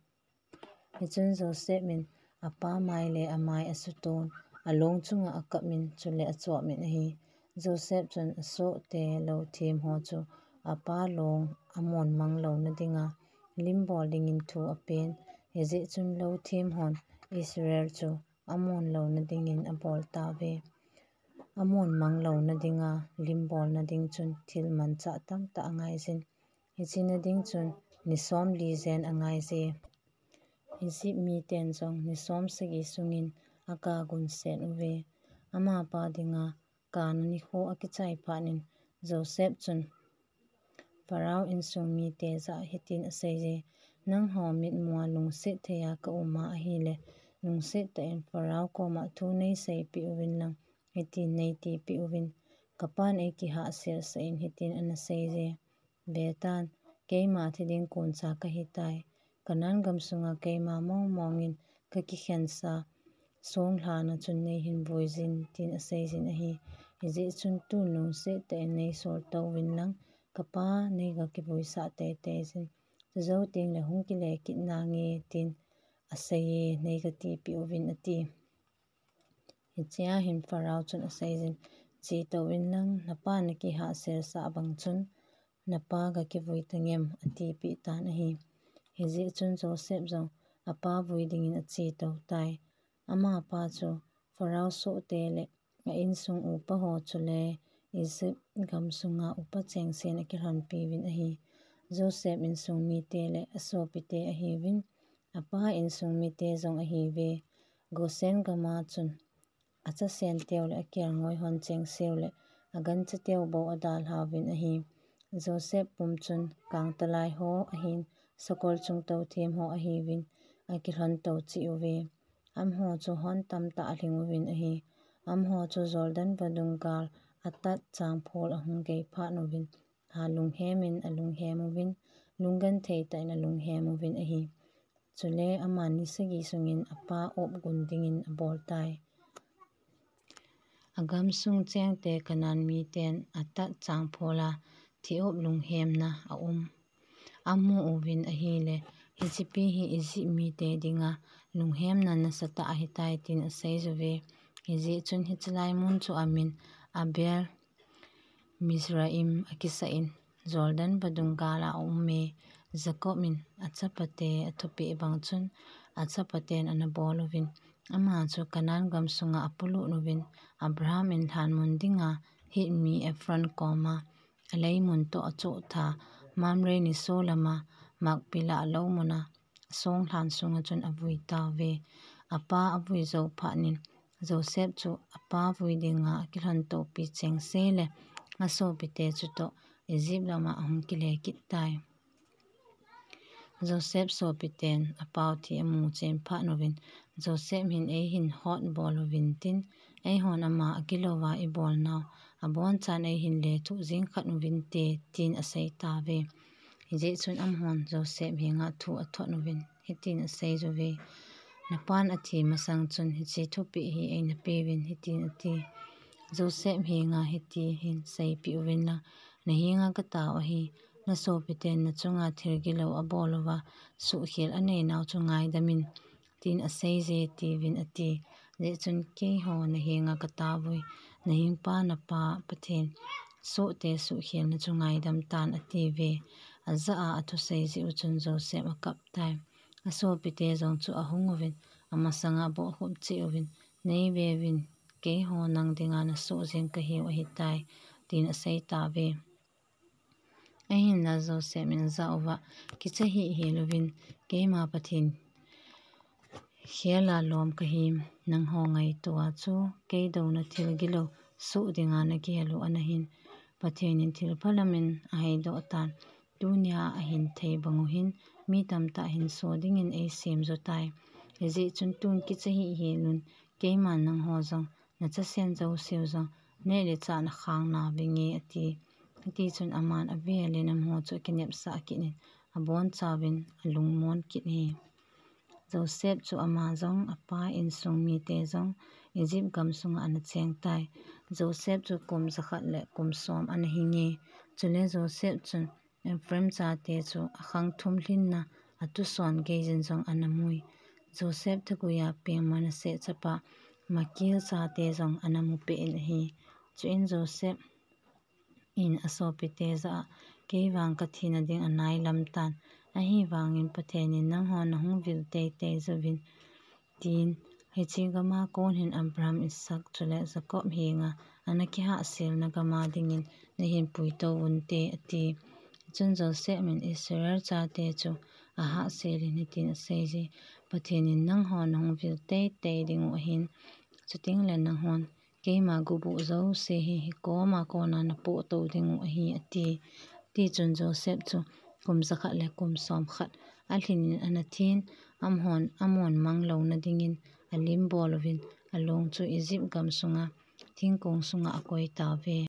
Hichun Joseph in apa mai le amai asuton, along chunga akapmin chule achopmin ahi. Joseph chun asohte lou themho chu apa long amon mang louna dinga limbol dingin thu apen. Hijeh chun lou themhon Israel chu amon louna dingin abol tauve. Amon mang louna dinga limbolna ding chun thil manchah tamtah angaijin. Hichena ding chun ni somli jen angaije. Egypt miten jong ni somsagi sungin akagun sen uve. Amapa dinga kana nikho akichai phatnin Joseph chun Pharaoh insung mite jah hitin aseije, nangho mitmua lungset theiya kauma ahile, lungset tah in Pharaoh koma thu neiseipeh uvin lang, hitin neitipeh uvin, kapan eikihahselsah in hitin anaseije, vetan, keima thi ding koncha kahitai, Canaan gam sunga keima mongmongin kakikhensa songlhan a chun neihin vuijin, tin aseijin ahi. Hijeh chun tun lungset tah in neisol touvin lang, kapa neiga kivuisah teiteijin, chujou tengle hung kile kit nange, tin aseiye, neikatipeh uvin, ati. Hichea hin Pharaoh chun aseijin, che touvin lang, napa nakihahselsah bang chun napa gakivui tangem, atipeh tan ahi. Hijeh chun Joseph jong apa vui dingin ache toutai. Amapa chu Pharaoh sohte le a insung upaho chule Egypt gam sunga upa chengsen akilhonpiuvin ahi. Joseph insung mite le asopite ahiuvin, apa insung mite jong ahiuve. Gosen gama chun achasenteu le akelngoihon chengseu le aganchateubou adalhauvin ahi. Joseph pum chun kangtalaiho ahin, sakol chungtou themho ahiuvin, akilhontou cheh uve. Amaho chu hon tamtah alhing uvin ahi. Amaho chu Jordan vadung gal Atad changphol ahung gei phatnuvin, alunghemin alunghem uvin, lunggenthei tah in alunghem uvin ahi. Chule ama ni sagi sungin apa op gun dingin aboltai. Agamsung chengte Canaan miten Atad changphola thi-op lunghemna aum, amu uvin ahile, hichepi hi Egypt mite dinga lunghemna nasatah ahitai, tin aseijuve. Hijeh chun hichelai mun chu amin Abel Mizraim akisah in, Jordan vadung gala aume. Jacob in achapate athupeh bang chun, achapaten anabol uvin, ama chu Canaan gam sunga apolut uvin, Abraham in lhanmun dinga Hit mi Ephron koma aleimun toh achohtha, Mamre nisolama Machpelah lou muna songlhan sunga chun avui tauve. Apa avui jou phatnin, Joseph chu apa vui dinga akilhontoupi chengse le asopite chutoh Egypt lama ahung kile kit tai. Joseph sopiten apao thi amu chen phatnuvin, Joseph hin eihin hotbol uvin tin, eihon ama akilouva ibolnau abonchan eihin lethuh jing khat uvinte, tin aseitauve. Hijeh chun amahon Joseph henga thu athotnuvin, hitin aseijuve, napan athi masang chun hiche thupeh hi einapeuvin, hitin ati. Joseph henga hiti hin seipeh uvin lang, nahenga katao ahi, nasopiten nachunga thil gilou abol uva, suhkhel aneinau chu ngaidamin, tin aseije, tiuvin ati. Hijeh chun keiho nahenga kataovui, nahingpa napa Pathen, sohte suhkhelna chu ngaidam tan, atiuve. Ajah a athusei jeh u chun Joseph akap tai. Asopite jong chu ahung uvin, amasanga abohkhup cheh uvin, "Neiveuvin, keiho nang dinga nasuh jeng kahiu ahitai," tin aseitauve. Ahinla Joseph in ajah uva, "Kicha hih hel uvin, keima Pathen khela lom kahim, nangho ngaitoa chu kei douna thil gilou suh dinga nagel u anahin, Pathen in thil phalam in aheidoh tan, tunia ahin thei bang u hin, mi tamtah hinso dingin eisem jotai. Hijeh chun tun kicha hih hel un, keiman nangho jong, nachasen jouseu jong, neh le chah nakhang nauving e," ati. Hitichun aman avel in amaho chu akinepsah kit in, abonchauvin alungmon kit e. Joseph chu ama jong, apa insung mite jong, Egypt gam sunga ana chengtai. Joseph chu kum jakhat le kum som ana hinge. Chule Joseph chun Ephraim chate chu akhang thum lhinna atuson geijin jong ana mui. Joseph thagui a peng Manasseh chapa Makir chate jong ana mupeh in ahi. Chuin Joseph in asopite jah a, "Keivang kathina ding anailam tan, ahivangin Pathen in nangho nahung vil teitei jouvin," tin, "Hiche gama kon hin Abraham, Isaac chule Jacob henga ana kihahselna gama dingin nahin puitou unte," ati. Chun Joseph in Israel chate chu ahahsel in hitin aseije, "Pathen in nangho nahung vil teitei ding u ahin, chuteng le nanghon keima gubuh jouse hi hikoma kona napohtou ding u ahi," ati. Tichun Joseph chu kum jakhat le kum somkhat alhin in ana thin, amahon amon mang louna dingin alim bol uvin, along chu Egypt gam sunga thingkong sunga akoi tauve.